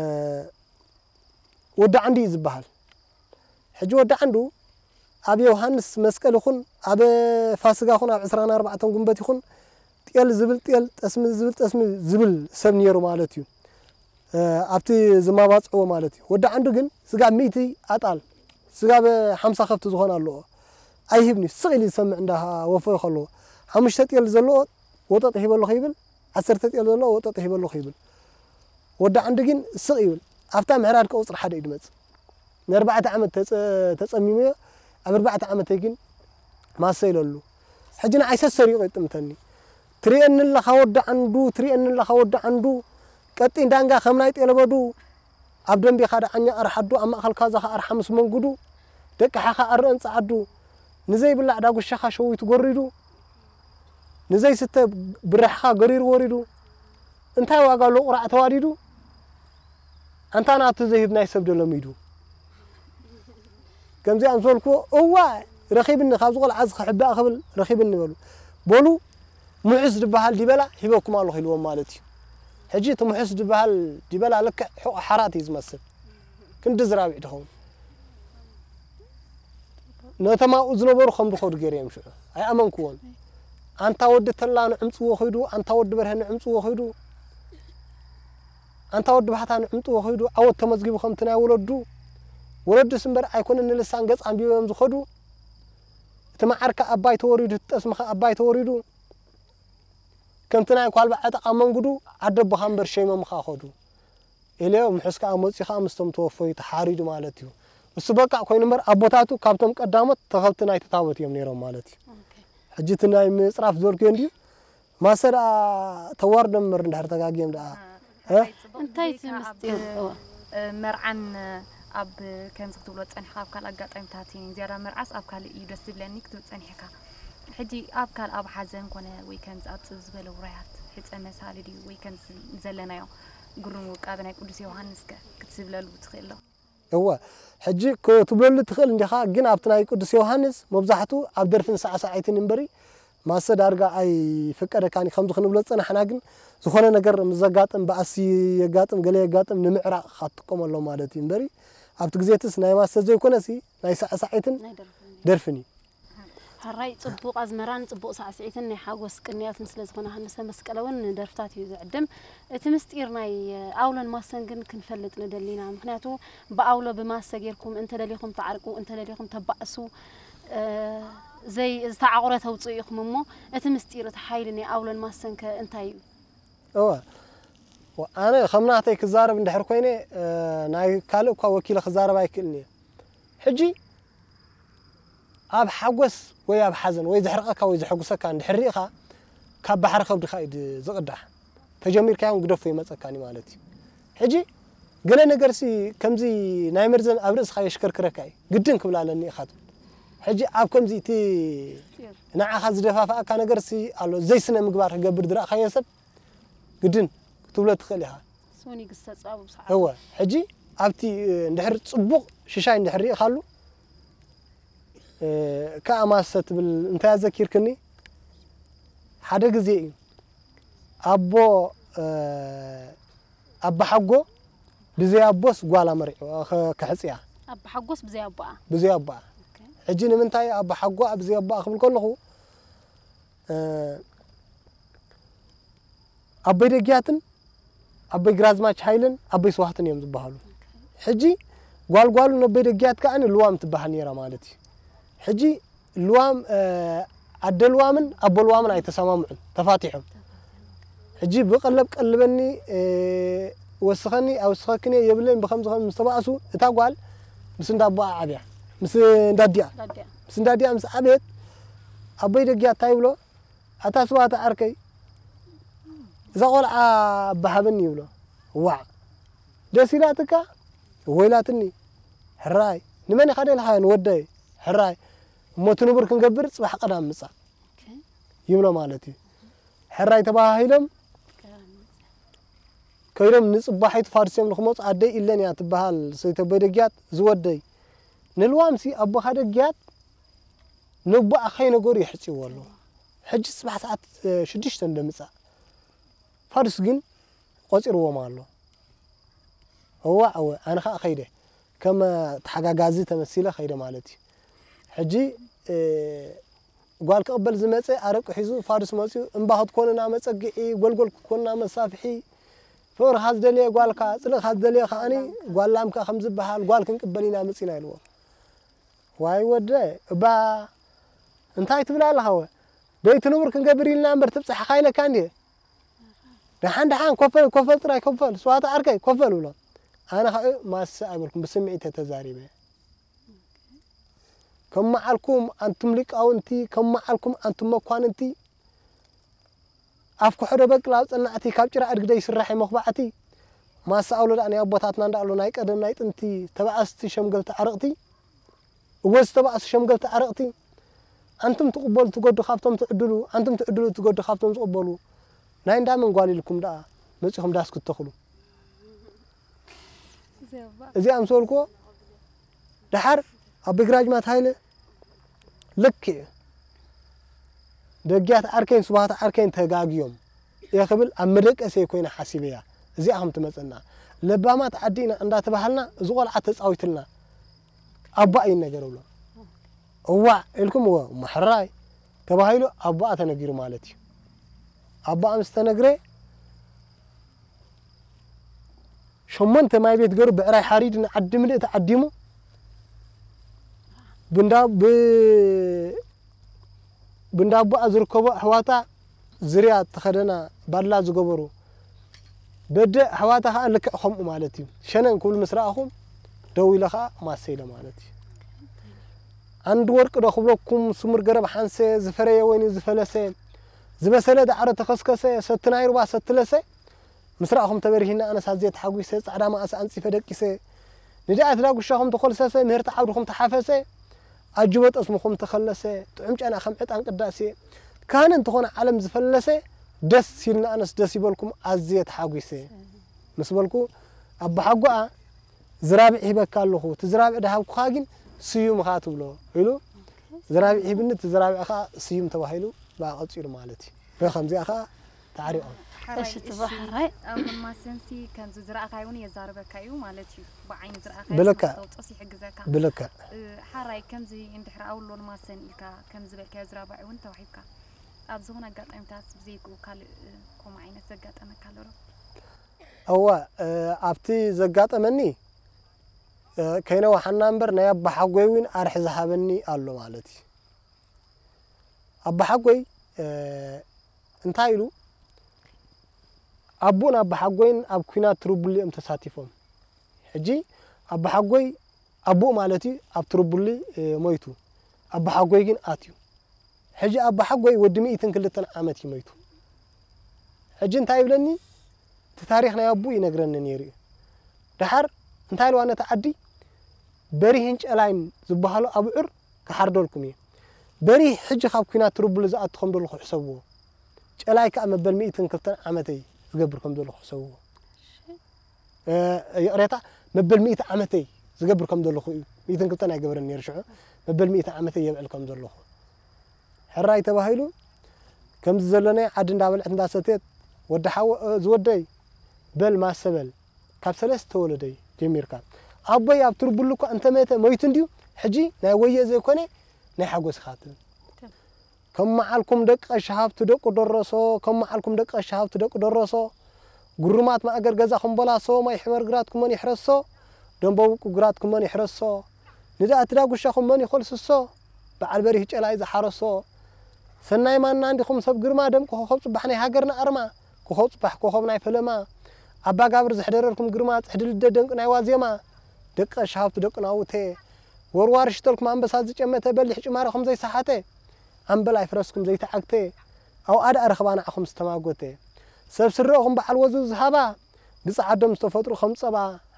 ወዲ ዓንዱ እዩ ዝበሃል። ሕጂ ወዲ ዓንዱ ኣብ ዮሃንስ መስቀል ይኹን፣ ኣብ ፋሲጋ ይኹን፣ ኣብ ዕስራን ኣርባዕተን ጉንበት ይኹን፣ ጤል ዝብል ጤል፣ ጠስሚ ዝብል ጠስሚ ዝብል ሰብ ነይሩ ማለት እዩ። እ፣ ኣብቲ ዝማባጽዕዎ ማለት እዩ። ወዲ ዓንዱ ግን ስጋብ ሚእቲ ኣጣል፣ ስጋብ ሓምሳ ከብቲ ዝኾን ኣለዎ። ኣይህብኒ፣ ስቕ ኢሉ ዝሰምዕ እንዳ ወፈዮ ከለዎ። ሓሙሽተ ጤል ዘለዎ ወጠጥ ሂበ ኣለኹ ይብል፣ ዓሰርተ ጤል ዘለዎ ወጠጥ ሂበ ኣለኹ ይብል። ወዲ ዓንዱ ግን ስቕ ይብል። ኣብታ ምሕራድ ቀውጽር ሓደ እዩ ድመጽእ። ንኣርባዕተ ዓመት ተጸ-፣ ተጸሚመዮ፣ ኣብ ኣርባዕተ ዓመተይ ግን ማሰ ኢለሉ። ሕጂ ንዓይ ሰሰር እዩ ቀጥምተኒ። ትርእየኒ ኣለኻ ወዲ ዓንዱ፣ ትርእየኒ ኣለኻ ወዲ ዓንዱ፣ ቀጢን ዳንጋ ከም ናይ ጤለበዱ፣ ኣብ ደንቤኻ ደዓኛ ኣርሓዱ፣ ኣብ ማእከልካ ዛኻ ኣርሓ ምስ መንጉዱ፣ ደቅሓኻ ኣረአን ጸዓዱ፣ ንዘይብላዕ ዳጉሻኻ ሸዊቱ ጎሪዱ፣ ንዘይስተ ብራሕኻ ገሪሩ ወሪዱ፣ እንታይ ዋጋ ኣሎ ቁራዕ ተዋዲዱ፣ ኣንታ ናቱ ዘይህብ ናይ ሰብ ዶ ለሚዱ። ከምዚኣ ምስ በልክዎ፣ እዋ፣ ረኺብኒ፣ ካብዚ ቆልዓ እዚ ክሕባእ ክብል ረኺብኒ በሉ። በሉ፣ ምሑስ ዝበሃል ዲበላ ሂበኩም ኣለኹ ኢልዎም ማለት እዩ። ሕጂ እቲ ምሑስ ዝበሃል ዲበላ ልክዕ ሕቖ ሓራት እዩ ዝመስል። ክንዲ ዝራቢዕ ትኸውን። ነቶም ኣብኡ ዝነበሩ ከም ዝኸዱ ገይረ እዮም ሽዑ። ኣይኣመንክዎን። ኣንታ ወዲ ተላ ንዕምጽዎ ኸይዱ፣ ኣንታ ወዲ በርሀ ንዕምጽዎ ኸይዱ፣ ኣንታ ወዲ ባህታ ንዕምጽዎ ኸይዱ፣ ዓወት ተመዝጊቡ ከምቲ ናይ ወለዱ። ወለዱስ እምበር ኣይኮነን ንልሳን ገጽ ኣንቢቦም ዝኸዱ። እቲ መዓርካ ኣባይ ተወሪዱ፣ እቲ ጠስምኻ ኣባይ ተወሪዱ። ከምቲ ናይ ኳልባ ዕጠቕ ኣብ መንጉዱ፣ ዓደቦኻ እምበር ሸይሞምኻ ኸዱ። ኢለዮ፣ ምሑስ ከኣ መጺኡ ኸኣ ምስቶም ተወፈዩ ተሓሪዱ ማለት እዩ። እሱ በቃ ኮይኑ እምበር ኣቦታቱ ካብቶም ቀዳሞት ተኸልቲ ናይቲ ታቦት እዮም ነይሮም ማለት እዩ። ኦኬ። ሕጂ እቲ ናይ ምጽራፍ ዝበልኩዮ እንድዩ። ማሰ ደኣ ተዋርዶም እምበር እንድሕር ተጋግዮም ደኣ። እ? ኣይ፣ ጽቡቕ እንታይ እቲ ግዜካ ኣብ፣ ምስጢር? እዋ። እ፣ መርዓን ኣብ ከምዚ ክትብሎ ጸኒሕካ ኣብ ካልእ ኣጋጣሚታት እዩ። ዝያዳ መርዓስ ኣብ ካልእ እዩ ደስ ዝብለኒ ክትብል ጸኒሕካ። ሕጂ ኣብ ካልእ ኣብ ሓዘን ኮነ ወይ ከምዚ ኣብ ጽብ ዝበለ ውራያት ሕጸ መሳሊ ድዩ ወይ ከምዚ ዘለናዮ ግሩም ውቃበ ናይ ቅዱስ ዮሃንስ ከ ክትብለሉ ትኽእል ዶ? እወ፣ ሕጂ ክትብለሉ ትኽእል እንዲኻ፣ ግን ኣብቲ ናይ ቅዱስ ዮሃንስ መብዛሕቱ ኣብ ደርፍን ሳዕሳዒትን እምበሪ ማሰ ዳርጋ ኣይፍቀደካን እዩ። ከምዚ ክንብሎ ዝጸናሕና ግን ዝኾነ ነገር ምስ ዘጋጥም፣ ባእሲ የጋጥም፣ ገለ የጋጥም፣ ንምዕራቕ ኢኻ ትጥቀመሎም ማለት እዩ እምበሪ፣ ኣብቲ ግዜ እቲስ ናይ ማሰ ዘይኮነሲ ናይ ሳዕሳዒትን ናይ ደርፍን እዩ። ደርፍን እዩ። ሕራይ ጽቡቕ ኣዝመራን ጽቡቕ ሳዕስዒትን ናይ ሓጎስ ቅንያትን ስለ ዝኾነ ሃንሰ መስቀለ እውን ንደርፍታት እዩ ዝዕድም። እቲ ምስጢር ናይ ኣውሎን ማሰን ግን ክንፈልጥ ንደሊና። ምኽንያቱ ብኣውሎ ብማሰ ጌርኩም እንተደሊኹም ትዓርቁ፣ እንተደሊኹም ተባእሱ፣ እ፣ ዘይ ዝተዓቑረ ተውፅኡ ኢኹም እሞ እቲ ምስጢር እቲ ሓይሊ ናይ ኣውሎን ማሰን ከ እንታይ እዩ? እወ፣ ኣነ ከም ናተይ ክዛረብ እንድሕር ኮይነ፣ እ፣ ናይ ካልእ እኳ ወኪለ ክዛረብ ኣይክእልን እየ። ሕጂ ኣብ ሓጎስ ወይ ኣብ ሓዘን ወይ ዘሕርቐካ ወይ ዘሐጉሰካ እንድሕር ርኢኻ፣ ካብ ባሕሪ ከብድኻ እዩ ድ-፣ ዝቕዳሕ። ተጀሚርካዮ ግደፎ ይመጸካኒ ማለት እዩ። ሕጂ ገለ ነገርሲ ከምዚ ናይ መርዘን ኣብ ርእስኻ የሽከርክረካ እዩ። ግድን ክብል ኣለኒ ኢኻ ትብል። ሕጂ ኣብ ከምዚ እቲ ንዓኻ ዝደፋፍኣካ ነገርሲ ኣሎ። ዘይስነ ምግባር ክገብር ዝረእኻዮ ሰብ ግድን ክትብሎ ትኽእል ኢኻ። ስውን ይግሰጽ ኣብኡ ብሰዓቱ። እወ፣ ሕጂ ኣብቲ፣ እ፣ እንድሕር ጽቡቕ ሽሻይ እንድሕር ርኢኻሉ፣ እ፣ ከኣ ማሰ ትብል እንታይ ኣዘኪርክኒ? ሓደ ግዜ እዩ ኣቦ፣ እ፣ ኣባሓጎ ብዘይ ኣቦስ ጓል ኣመሪዑ ኸ-፣ ከሕጽያ። ኣባሓጎስ ብዘይ ኣቦኣ። ብዘይ ኣቦኣ። ኦኬ። ሕጂ ንምንታይ ኣባሓጎ ብዘይ ኣቦኣ ክብል ከለኹ፣ እ፣ ኣቦይ ደግያትን ኣቦይ ግራዝማች ሃይለን ኣቦይ ስዋህትን እዮም ዝበሃሉ። ሕጂ ጓልጓሉ ነቦይ ደግያት ከኣ ልዋም ትበሃል ነይራ ማለት እዩ። ሕጂ ልዋም፣ እ፣ ኣደ ልዋምን ኣቦ ልዋምን ኣይተሰማምዑን፣ ተፋቲሖም። ሕጂ ብቀለብ ቀልበኒ፣ እ፣ ወስኸኒ ኣውስኸክን እየ የብለይን ብኸምዚ ከም ምስ ተባእሱ እታ ጓል ምስ እንዳቦኣ ዓብያ፣ ምስ እንዳዲኣ፣ ዳዲያ። ምስ እንዳዲኣ ምስ ዓብየት ኣቦይ ደግያት እንታይ ይብሎ? ኣታ ስዋተ ዓርከይ እዛ ቆልዓ ኣባሃበኒ ይብሎ። ዋዕ ደስ ኢላትካ እወ ኢላትኒ። ሕራይ ንመን ኢኻ ደልኻ ንወደይ? ሕራይ እሞ እቲ ንቡር ክንገብር ጽባሕ ቀዳም ምጻእ ኦኬ። ይብሎ ማለት እዩ። ሕራይ ተባሃሂሎም ከይዶም ንጽባሒቱ ፋርስ እዮም ንክመጹ ኣደይ ኢለን እያ ትበሃል ሰይተቦይ ደግያት ዝወደይ ንልዋምሲ ኣቦኻ ደግያት ነቦኣ ከይነገሩ የሕጽይዎ ኣለዉ። ሕጂ ጽባሕ ሰዓት ሽዱሽተ እንደምጻእ ፋርስ ግን ቆጺርዎም ኣሎ። እዋዕ እወ ኣነ ኸኣ ከይደ ከም ተሓጋጋዚ ተመሲለ ከይደ ማለት እዩ። ሕጂ ጓል ክቕበል ዝመጸ ኣረቂ ሒዙ ፋርስ መጺኡ እምባ ክትኮንና መጸግዒ ጎልጎል ክትኮንና መሳፍሒ ፍቕርኻ ዝደለየ ጓልካ ጽልእኻ ዝደለየ ከኣኒ ጓል ላምካ ከም ዝበሃል ጓል ክንቅበል ኢና መጺና ኢልዎ። ዋይ ወደ እባ እንታይ ትብል ኣለኻ ወ ደይቲ ንቡር ክንገብር ኢልና እምበር ትብጻሕኻ ኢለካ እንድየ ደሓን ደሓን ኮፈል ኮፈል ጥራይ ኮፈል ስዋታ ዓርከይ ኮፈል ብሎ ኣነ ኸኣ ማሰ ኣይበልኩም ብስምዒት ተዛሪበ ከም መዓልኩም ኣንቱም ሊቃውንቲ ከም መዓልኩም ኣንቱም መኳንንቲ ኣፍ ኩሕዶ በቅል ኣብ ጸናዕቲ ካብ ጭራ ኣድግደ ይስራሕ መኽባዕቲ ማሳ ኣውሎ ደኣ ናይ ኣቦታትና እንዳኣሎ ናይ ቀደም ናይ ጥንቲ ተባኣስቲ ሸምገልቲ ዓረቕቲ እወ ዝተባእሱ ሸምገልቲ ዓረቕቲ ኣንቱም ትቕበሉ ትገዱ ካብቶም ትዕድሉ ኣንቱም ትዕድሉ ትገዱ ካብቶም ዝቕበሉ ናይ እንዳመን ጓል ኢልኩም ደኣ መጺኹም ዳስ ክትተኽሉ እዚኣ ምስ በልኩዎ ደሓር ኣቦይ ግራጅማት ሃይለ ልክዕ ደጊያት ዓርከይን ስቡሃት ዓርከይን ተጋግዮም እየ ክብል ኣብ መደቀሰይ ኮይነ ሓሲበያ እዚኣ ከም ትመፀና ለባማት ዓዲ ኢና እንዳተባሃልና እዚ ቆልዓ ተፃዊትልና ኣቦኣ ይነገር ብሎ እዋዕ ኢልኩም እዎ እሞ ሕራይ ተባሂሉ ኣቦኣ ተነጊሩ ማለት እዩ ኣቦኣ ምስ ተነግረ ሸሞንተ ማይ ቤት ገሩ ብዕራይ ሓሪድ ንዓዲ ምልእቲ ዓዲሙ ብንዳ ብ ብንዳቦኣ ዝርከቦ ኣሕዋታ ዝርያ ተኸደና ባድላ ዝገበሩ በደ ኣሕዋታ ከዓ ልክዕ ከምኡ ማለት እዩ ሸነን ክብሉ ምስ ረኣኹም ደው ኢለ ከዓ ማሰ ኢለ ማለት እዩ ኣንድ ወርቂ ዶ ክብለኩም ስሙር ገረብ ሓንሰ ዝፈረየ ወይኒ ዝፈለሰ ዝበሰለ ዳዕሮ ተኸስከሰ ሰቲ ናይ ሩባ ሰትለሰ ምስ ረኣኹም ተበሪሂና ኣነስ ኣዝየ ተሓጒሰ ጻዕዳ መኣሲ ኣንጺፈ ደቂሰ ንድኣት ዳጉሻኹም ተኾልሰሰ ምህርቲ ዓውድኹም ተሓፈሰ ኣጅቦ ጠስምኹም ተኸለሰ ጥዑም ጨና ከም ዕጣን ቅዳሴ ካህን እንተኾነ ዓለም ዝፈለሰ ደስ ኢልና ኣነስ ደስ ይበልኩም ኣዝየ ተሓጒሰ ምስ በልኩ ኣቦሓጎኣ ዝራብዒ ሂበካ ኣለኹ እቲ ዝራብዒ ድሃብኩኻ ግን ስዩም ኢኻ ትብሎ ኢሉ ዝራብዒ ሂብኒ እቲ ዝራብዒ ኸዓ ስዩም ተባሂሉ ብኣ ቀጺሉ ማለት እዩ ከምዚኣ ኸዓ ተዓሪቖም። እሺ፣ ጽቡቕ፣ ሓራይ። ኣውሎን ማሰንሲ ከምዚ ዝረኣኻይ እውን የዛርበካ እዩ ማለት እዩ። ብዓይኒ ዝረኣኻይ ብልክዕ። ተውፅስ ይሕግዘካ። ብልክዕ እ፣ ሓራይ ከምዚ እንድሕር ኣውሎን ማሰን ኢልካ ከምዚ በልካዮ ዝራባዒ እውን ተዋሂብካ ኣብ ዝኾነ ኣጋጣሚታት ብዘይክኡ ካልእ እ፣ ከምኡ ዓይነት ዘጋጠመካ ኣሎ ዶ? እወ፣ እ፣ ኣብቲ ዘጋጠመኒ፣ እ፣ ከይነዋሓና እምበር ናይ ኣባሓጎይ እውን ኣርሒ ዝሃበኒ ኣሎ ማለት እዩ። ኣባሓጎይ፣ እ፣ እንታይ ኢሉ፣ ኣቦን ኣባሓጎይን ኣብ ኲናት ትርቡሊ እዮም ተሳቲፎም። ሕጂ ኣባሓጎይ ኣቦኡ ማለት እዩ ኣብ ትርቡሊ፣ እ፣ ሞይቱ። ኣባሓጎይ ግን ኣትዩ። ሕጂ ኣባሓጎይ ወዲ ሚእትን ክልተን ዓመት እዩ ሞይቱ። ሕጂ እንታይ ይብለኒ፣ እቲ ታሪኽ ናይ ኣቦኡ ይነግረኒ ነይሩ እዩ። ደሓር እንታይ ኢልዋ ነቲ ዓዲ፣ በሪህን ጨላይን ዝበሃሉ ኣብዑር ክሓርደልኩም እየ። በሪህ ሕጂ ካብ ኲናት ትርቡሊ ዝኣቱ ከም ዘለኹ ሕሰብዎ። ጨላይ ከኣ መበል ሚእትን ክልተን ዓመተይ ዝገብር ከም ዘለኹ ሕሰብዎ። እ፣ ይቕሬታ፣ መበል ሚእቲ ዓመተይ ዝገብር ከም ዘለኹ እዩ። ሚእትን ክልተን ኣይገበረን ነይሩ ሽዑ። መበል ሚእቲ ዓመተይ የብዕል ከም ዘለኹ። ሕራይ ተባሂሉ፣ ከምዚ ዘለናዮ ዓዲ እንዳበልዐት እንዳሰተየት፣ ወዲ ሓወ-፣ እ፣ ዝወደይ፣ በል ማሰ በል፣ ካብ ሰለስተ ወለደይ ጀሚርካ። ኣቦይ ኣብ ትርቡሉ እኳ እንተመተ ሞይቱ እንድዩ፣ ሕጂ ናይ ወየ ዘይኮነ ናይ ሓጎስ ኢኻ ትብል። ከም መዓልኩም ደቂ ቀሺ ሃብቱ ደቂ ደረሶ፣ ከም መዓልኩም ደቂ ቀሺ ሃብቱ ደቂ ደረሶ፣ ግሩማት ማእገር ገዛኹም በላሶ፣ ማይ ሕመር ግራትኩም መን ይሕረሶ፣ ደንበ ውቁ ግራትኩም መን ይሕረሶ፣ ንዳእቲ ዳጉሻኹም መን ይኾልስሶ፣ በዓል በሪህ ጨላይ ዝሓረሶ፣ ሰናይ ማና እንዲኹም ሰብ ግርማ፣ ደምቂ ኮኸብ ጽባሕ ናይ ሃገርና ኣርማ፣ ኮኸብ ጽባሕ ኮኸብ ናይ ፈለማ፣ ኣባ ጋብር ዘሕደረልኩም ግርማ፣ ጽሕዲ ልደ ደንቂ ናይ ዋዜማ፣ ደቂ ቀሺ ሃብቱ ደቂ ናውቴ፣ ወርዋር ሽተልኩም ኣንበሳ ዝጨመተ፣ በሊሕ ጭማረኹም ዘይሰሓተ፣ ኣምበል ኣይፍረስኩም ዘይተዓግተ፣ ኣውኣድ ኣረኽባ ንዓኹም ዝተማጎተ፣ ሰብ ስረኹም በዓል ወዙ ዝሃባ፣ ብጸዓዶም ዝተፈጥሩ ከም ጸባ፣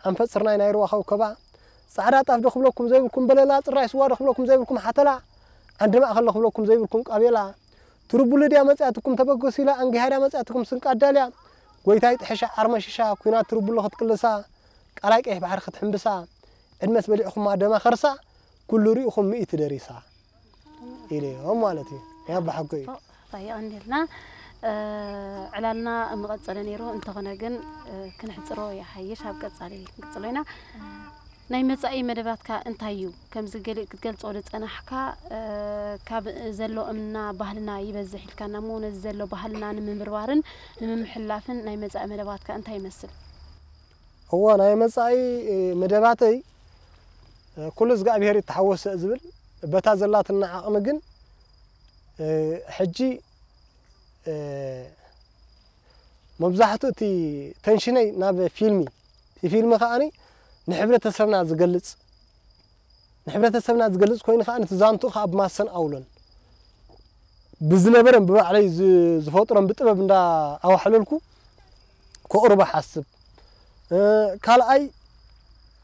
ኣንፈት ስርናይ ናይ ሩባ ከብከባ፣ ጻዕዳ ጣፍ ዶ ክብለኩም ዘይብልኩም በለላ፣ ጽራይ ስዋ ዶ ክብለኩም ዘይብልኩም ሓተላ፣ ዓንዲ ማእከል ዶ ክብለኩም ዘይብልኩም ቃቤላ፣ ትርቡሊ ድያ መጽያትኩም ተበገሲላ፣ ኣንጊሃ ድያ መጽያትኩም ስንቃ ኣዳልያ፣ ጎይታይ ጥሕሻ ዓርመሽሻ፣ ኲናት ትርቡሊ ክትቅልሳ፣ ቃላይ ቀይሕ ባሕሪ ክትሕምብሳ፣ ዕድመስ በሊዕኹማ ደማ ከርሳ፣ ኩሉ ሪኢኹም ሚእቲ ደሪሳ ኢለዮም ማለት እዩ። ናይ ኣባሓጎይ እዩ። ጽቡቕ፣ ራይ የቐንየልና። እ፣ ዕላልና ምቐጸለ ነይሩ፣ እንተኾነ ግን፣ እ፣ ክንሕጽሮ ይሓይሽ፣ ኣብ ቀጻሊ ክንቅጽሎ ኢና። ናይ መጻኢ መደባትካ እንታይ እዩ? ከምዚ ገሊእ ክትገልጾ ዝጸናሕካ፣ እ፣ ካብ ዘሎ እምና ባህልና ይበዝሕ ኢልካና እሞ፣ ነዚ ዘሎ ባህልና ንምምርባርን ንምምሕልላፍን ናይ መጻኢ መደባትካ እንታይ ይመስል? እወ፣ ናይ መጻኢ፣ እ፣ መደባተይ፣ እ፣ ኩሉ እግዚኣብሔር ይተሓወሰ ዝብል፣ በታ ዘላትና ዓቕሚ ግን፣ እ፣ ሕጂ፣ እ፣ መብዛሕትኡ እቲ ተንሽነይ ናብ ፊልሚ፣ እቲ ፊልሚ ከኣኒ ንሕብረተሰብና ዝገልጽ፣ ንሕብረተሰብና ዝገልጽ ኮይኑ ከኣ ነቲ ዛንትኡ ከኣ ብማሰን ኣውሎን ብዝነበረን ብባዕለይ ዝ-፣ ዝፈጥሮን ብጥበብ እንዳ ኣዋሕለልኩ ከቕርቦ ሓስብ። እ፣ ካልኣይ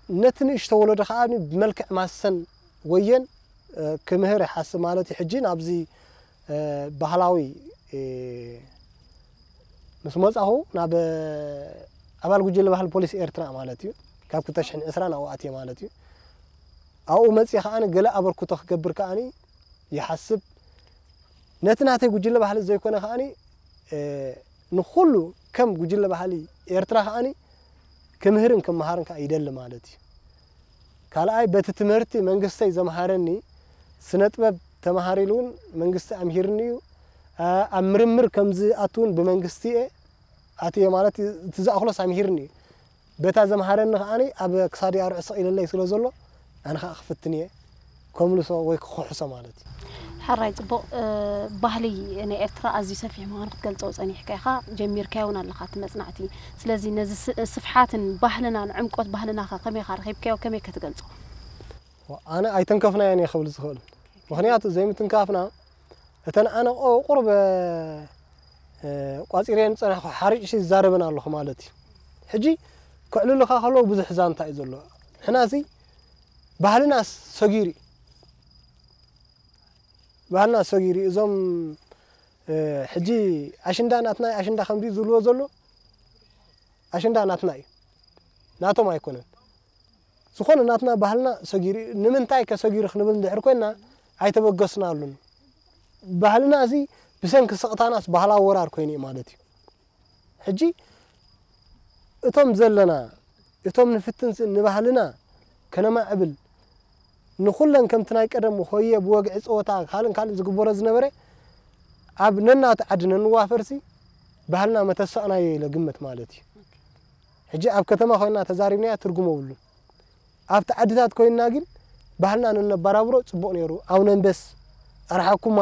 ነቲ ንእሽቶ ወለዶ ከኣ ብመልክዕ ማሰን ወየን፣ እ፣ ክምህር ይሓስብ ማለት እዩ። ሕጂ ናብዚ፣ እ፣ ባህላዊ፣ እ፣ ምስ መጻኹ ናብ፣ እ፣ ኣባል ጉጅለ ባህሊ ፖሊስ ኤርትራ ማለት እዩ። ካብ ክልተ ሽሕን ዕስራን ኣብኡ ኣትየ ማለት እዩ። ኣብኡ መጽየ ከኣ ገለ ኣበርክቶ ክገብር ከኣ ይሓስብ። ነቲ ናተይ ጉጅለ ባህሊ ዘይኮነ ከኣ፣ እ፣ ንኹሉ ከም ጉጅለ ባህሊ ኤርትራ ከኣ ክምህርን ክመሃርን ከኣ ይደሊ ማለት እዩ። ካልኣይ በቲ ትምህርቲ መንግስተይ ዘምሃረኒ ስነ ጥበብ ተማሃር ኢሉ እውን መንግስቲ ኣምሂርኒ እዩ። ኣ-፣ ኣብ ምርምር ከም ዝኣቱ እውን ብመንግስቲ እየ ኣትየ ማለት እዩ። እቲ ዝኣኽሎስ ኣምሂርኒ እዩ። በታ ዘምሃረኒ ከኣ ኣብ ክሳዲ ኣርዑ ስቕ ኢለለይ ስለ ዘሎ ኣነ ከኣ ክፍትን እየ። ከምልሶ ወይ ክኹሕሶ ማለት እዩ። ሕራይ ጽቡቕ። እ፣ ባህሊ ናይ ኤርትራ ኣዝዩ ሰፊሕ ምዃኑ ክትገልጾ ጸኒሕካ ኢኻ፣ ጀሚርካዮ እውን ኣለኻ እቲ መጽናዕቲ። ስለዚ ነዚ ስ-፣ ስፍሓትን ባህልናን ዕምቆት ባህልናኸ ከመይ ኢኻ ረኺብካዮ፣ ከመይ ከ ትገልጾ? ኣነ ኣይተንከፍናዮን እየ ክብል ዝኽእል። ምኽንያቱ ዘይምትንካፍና እተን ኣነ ቁ-፣ ቁሩብ፣ እ፣ ቋጺረን ዝጸናሕኩ ሓሪጭ ዝዛረበን ኣለኹ ማለት እዩ። ሕጂ ከዕልሉኻ ከለዉ ብዙሕ ዛንታ እዩ ዘሎ። ንሕናሲ ባህልና ሰጊሩ እዩ። ባህልና ሰጊሩ እዩ። እዞም፣ እ፣ ሕጂ ኣሽንዳ ናትና እዩ፣ ኣሽንዳ ከምዚ ዝብልዎ ዘሎ ኣሽንዳ ናትና እዩ፣ ናቶም ኣይኮነን። ዝኾነ ናትና ባህልና ሰጊሩ እዩ። ንምንታይ ከ ሰጊሩ ክንብል እንድሕር ኮይንና ኣይተበገስናሉን። ባህልና እዚ ብሰንኪ ስቕታናስ ባህላዊ ወራር ኮይኑ እዩ ማለት እዩ። ሕጂ እቶም ዘለና እቶም ንፍትንሲ ንባህልና ከነማዕብል ንኹለን ከምቲ ናይ ቀደም ሆየ ብወግዒ ጸወታ ካልእን ካልእን ዝግበሮ ዝነበረ ኣብ ነናቱ ዓዲ ነንዋፈርሲ ባህልና መተሳእናዮ ኢለ ግምት ማለት እዩ። ሕጂ ኣብ ከተማ ኮይና ተዛሪብናያ ትርጉም የብሉን። ኣብቲ ዓድታት ኮይንና ግን ባህልና ነነባራብሮ ጽቡቕ ነይሩ። ኣውነንበስ፣ ኣርሓኩማ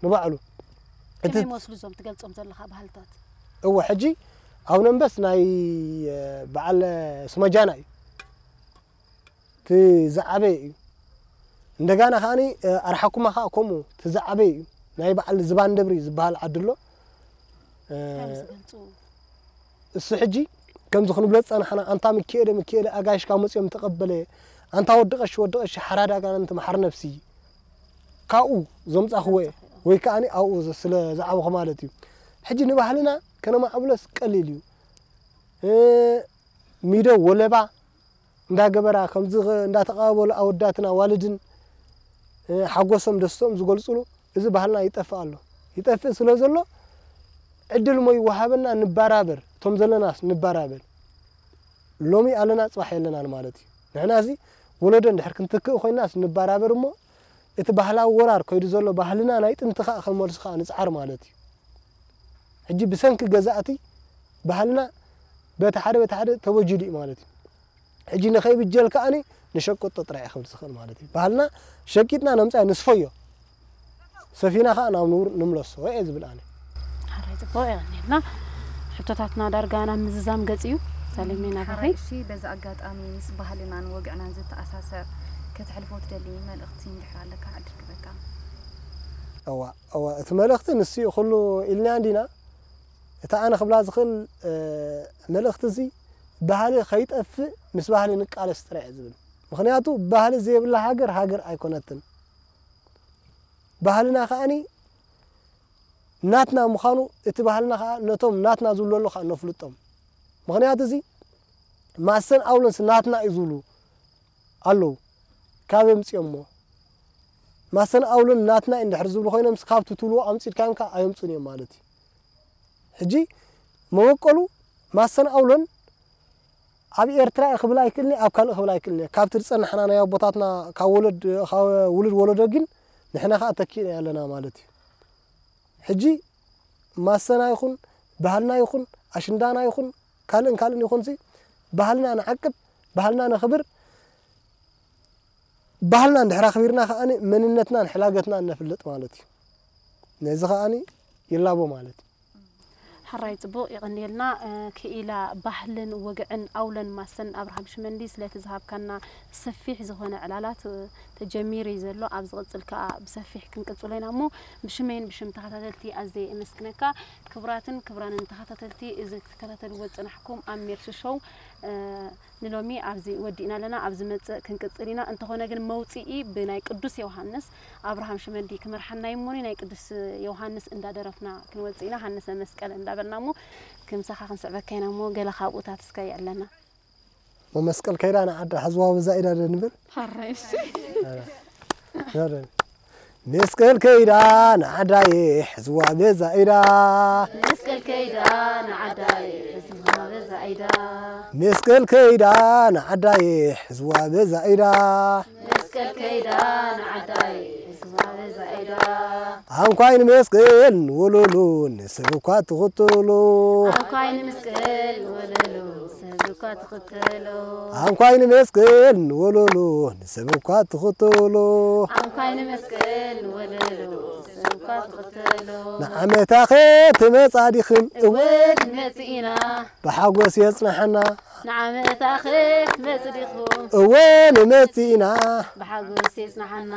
ንባዕሉ እቲ ከመይ ይመስሉ እዞም ትገልጾም ዘለኻ ባህልታት? እወ፣ ሕጂ ኣውነንበስ ናይ በዓል ስመጃና እዩ። እቲ ዝዓበየ እዩ። እንደጋና ከኣኒ ኣርሓኩማ ከኣ ከምኡ እቲ ዝዓበየ እዩ። ናይ በዓል ዝባን ደብሪ ዝበሃል ዓዲ ኣሎ። ከመይ ዝገልጹ? እሱ ሕጂ ከምዚ ክንብሎ ዝጸናሕና ኣንታ ምኪኤለ ምኪኤለ ኣጋይሽካ መጺኦም ተቐበለ ኣንታ ወዲ ቀሺ ወዲ ቀሺ ሓራዳ ኣጋንንቲ መሓር ነብሲ ካብኡ ዘምጻኽዎ እየ ወይ ከኣኒ ኣብኡ ስለ ዝዓበኹ ማለት እዩ። ሕጂ ንባህልና ከነማዕብሎስ ቀሊል እዩ። ሚዶ ወለባ እንዳገበራ ከምዚ እንዳተቐባበሉ ኣወዳትን ኣዋልድን ሓጎሶም ደስተኦም ዝገልጽሉ እዚ ባህልና ይጠፍእ ኣሎ። ይጠፍእ ስለ ዘሎ ዕድል ሞ ይወሃበና ንባራበር እቶም ዘለናስ ንባራበር። ሎሚ ኣለና ጽባሕ የለናን ማለት እዩ። ንሕና እዚ ወለዶ እንድሕር ክንትክእ ኮይናስ ንባራበር እሞ እቲ ባህላዊ ወራር ከይዱ ዘሎ ባህልና ናይ ጥንቲ ከኣ ከመልሱ ከኣ ንጽዓር ማለት እዩ። ሕጂ ብሰንኪ ገዛእቲ ባህልና በቲ ሓደ በቲ ሓደ ተበጅሉ እዩ ማለት እዩ። ሕጂ ንኸይብጀል ከኣኒ ንሸቅጦ ጥራይ ክብል ዝኽእል ማለት እዩ። ባህልና ሸቂጥና ነምጻይ ንስፈዮ ሰፊና ከኣ ናብ ንቡር ንምለሶ እየ ዝብል ኣነ። ሓራይ ጽቡቕ የቐንየልና። ሕቶታትና ዳርጋ ናብ ምዝዛም ገጽ እዩ። ሳሌሜ ናባኺ። ሓራይ እሺ፣ በዚ ኣጋጣሚ ምስ ባህልናን ወግዕናን ዝተኣሳሰር ከተሕልፎ ትደሊ መልእኽቲ እንድሕር ኣለካ ዕድል ክበካ። እዋ እዋ እቲ መልእኽቲ ንሱ እዩ ኩሉ ኢልና እንዲና። እቲ ኣነ ክብላ ዝኽእል መልእኽቲ እዚ ባህሊ ከይጠፍእ ምስ ባህሊ ንቃለስ ጥራይ እየ ዝብል። ምኽንያቱ ባህሊ ዘይብላ ሃገር ሃገር ኣይኮነትን። ባህልና ከኣኒ ናትና ምዃኑ እቲ ባህልና ከዓ ነቶም ናትና ዝብሉ ኣለዉ ከዓ ነፍልጦም። ምኽንያቱ እዚ ማሰን ኣውሎንስ ናትና እዩ ዝብሉ ኣለዉ። ካበይ ኣምፅኦሞ? ማሰን ኣውሎን ናትና እዩ እንድሕር ዝብሉ ኮይኖምስ ካብቲ ትብልዎ ኣምፂድካዮም ከዓ ኣየምፁን እዮም ማለት እዩ። ሕጂ መበቆሉ ማሰን ኣውሎን ኣብ ኤርትራ እየ ክብል ኣይክእልን እየ፣ ኣብ ካልእ ክብል ኣይክእልን እየ። ካብቲ ዝጸናሕና ናይ ኣቦታትና ካብ ወለድ ካብ ውሉድ ወለዶ ግን ንሕና ከኣ ተኪእና ኣለና ማለት እዩ። ሕጂ ማሰና ይኹን ባህልና ይኹን ኣሽንዳና ይኹን ካልእን ካልእን ይኹንሲ ባህልና ንዓቅብ፣ ባህልና ነኽብር። ባህልና እንድሕር ኣኽቢርና ከኣኒ መንነትናን ሕላገትናን ነፍልጥ ማለት እዩ። ነዚ ከኣኒ ይላቦ ማለት እዩ። ሕራይ ጽቡቕ የቐንየልና። ክኢላ ባህልን ወግዕን ኣውለን ማሰን ኣብርሃም ሽመንዲ ስለቲ ዝሃብካና ሰፊሕ ዝኾነ ዕላላት ተጀሚሩ እዩ ዘሎ። ኣብ ዝቕጽል ከኣ ብሰፊሕ ክንቅጽሎ ኢና እሞ ብሽመይን ብሽም ተኸታተልቲ ኣዝየ የመስግነካ። ክቡራትን ክቡራንን ተኸታተልቲ እዚ ክትከታተልዎ ዝጸናሕኩም ኣብ ሜርሲ ሾው ንሎሚ ኣብዚ ወዲእና ኣለና። ኣብ ዝመጽእ ክንቅጽል ኢና። እንተኾነ ግን መውጽኢ ብናይ ቅዱስ ዮሃንስ ኣብርሃም ሽመዲ ክመርሓና እዩ እሞኒ ናይ ቅዱስ ዮሃንስ እንዳደረፍና ክንወጽእ ኢና። ሃንሰ መስቀል እንዳበልና እሞ ክምሳኻ ክንስዕበካ ኢና እሞ ገለ ካብኡታት እስከ የዕለና። መመስቀል ከይዳ ንዓዳ ሕዝዋ በዛ ኢዳ ዶ ንብል? ሓራይ እሺ። መስቀል ከይዳ ንዓዳይ ሕዝዋ በዛ ኢዳ። መስቀል ከይዳ ንዓዳይ ሕዝዋ በዛ ኢዳ። መስቀል ከይዳ ንዓዳይ ሕዝዋ በዛ ኢዳ። መስቀል ከይዳ ንዓዳይ ሕዝዋ በዛ ኢዳ። ኣንኳይ ንመስቀል ንወለሎ ንሰብ እኳ ትኽተሎ። ኣንኳይ ንመስቀል ንወለሎ ሰብ እኳ ትኽተሎ። ኣንኳይ ንመስቀል ንወለሎ ንሰብ እኳ ትኽተሎ። ኣንኳይ ንመስቀል ንወለሎ ሰብ እኳ ትኽተሎ። ንዓመታኸ ትመጻ ዲኽን እወ ክንመጽእ ኢና። ብሓጎስ የጽንሓና። ንዓመታኸ ክትመጽእ ዲኹም? እወ ንመጽእ ኢና። ብሓጎስ የጽንሓና።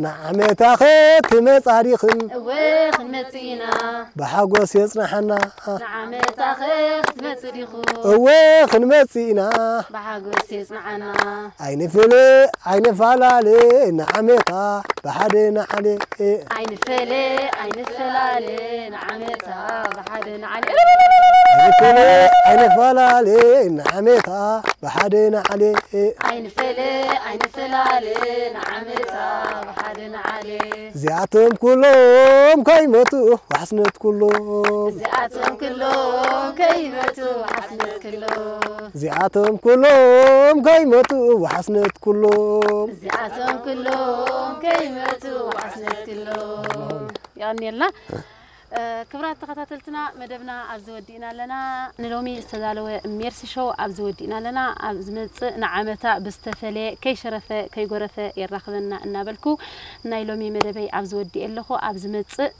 ንዓመታኸ ትመጻ ዲኽን? እወ ክንመጽእ ኢና። ብሓጎስ የጽንሓና። ንዓመታኸ ክትመጽእ ዲኹም? እወ ክንመጽእ ኢና። ብሓጎስ የጽንሓና። ኣይንፍለ ኣይንፈላለ ንዓመታ ብሓደ ንዓለ። ኣይንፈለ ኣይንፈላለ ንዓመታ ብሓደ ንዓለ። ኣይንፈለ ኣይንፋ ፈላለ ንዓመታ ብሓደ ንዓሌ። ኣይንፈለ ኣይንፈላለ ንዓመታ ብሓደ ንዓሌ። እዚኣቶም ኩሎም ከይመቱ ዋሕስነት ኩሎም። እዚኣቶም ኩሎም ከይመቱ ሓስነት ክሎም። እዚኣቶም ኩሎም ከይመቱ ዋሕስነት ኩሎም። እዚኣቶም ኩሎም ከይመቱ ሓስነት ክሎም። የቐንየልና። ክብራት ተኸታተልትና፣ መደብና ኣብዚ ወዲእና ኣለና። ንሎሚ ዝተዳለወ ሜርሲ ሾው ኣብዚ ወዲእና ኣለና። ኣብ ዝመጽእ ንዓመታ ብዝተፈለየ ከይሸረፈ ከይጎረፈ የራኽበና እናበልኩ ናይ ሎሚ መደበይ ኣብዚ ወዲኤ ኣለኹ። ኣብ ዝመጽእ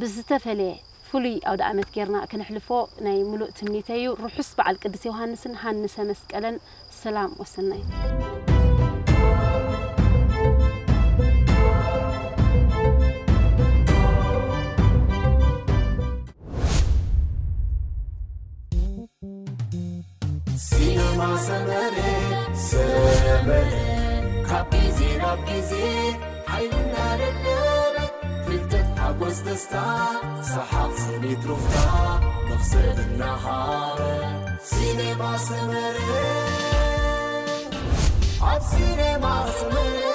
ብዝተፈለየ ፍሉይ ኣውደ ኣመት ጌርና ክነሕልፎ ናይ ምሉእ ትምኒተይ እዩ። ርሑስ በዓል ቅዱስ ዮሃንስን ሃንሰ መስቀለን። ሰላም ወሰናይ። ሲነማ ሰመረ ሰመረ ካብ ግዜ ናብ ግዜ ሓይልና ደለበ ፍልጠት ሓጎስ ደስታ ሰሓቕ ስኒት ሩፍታ መኽሰብ እናሃበ ሲነማ ሰመረ ኣብ ሲነማ ሰመረ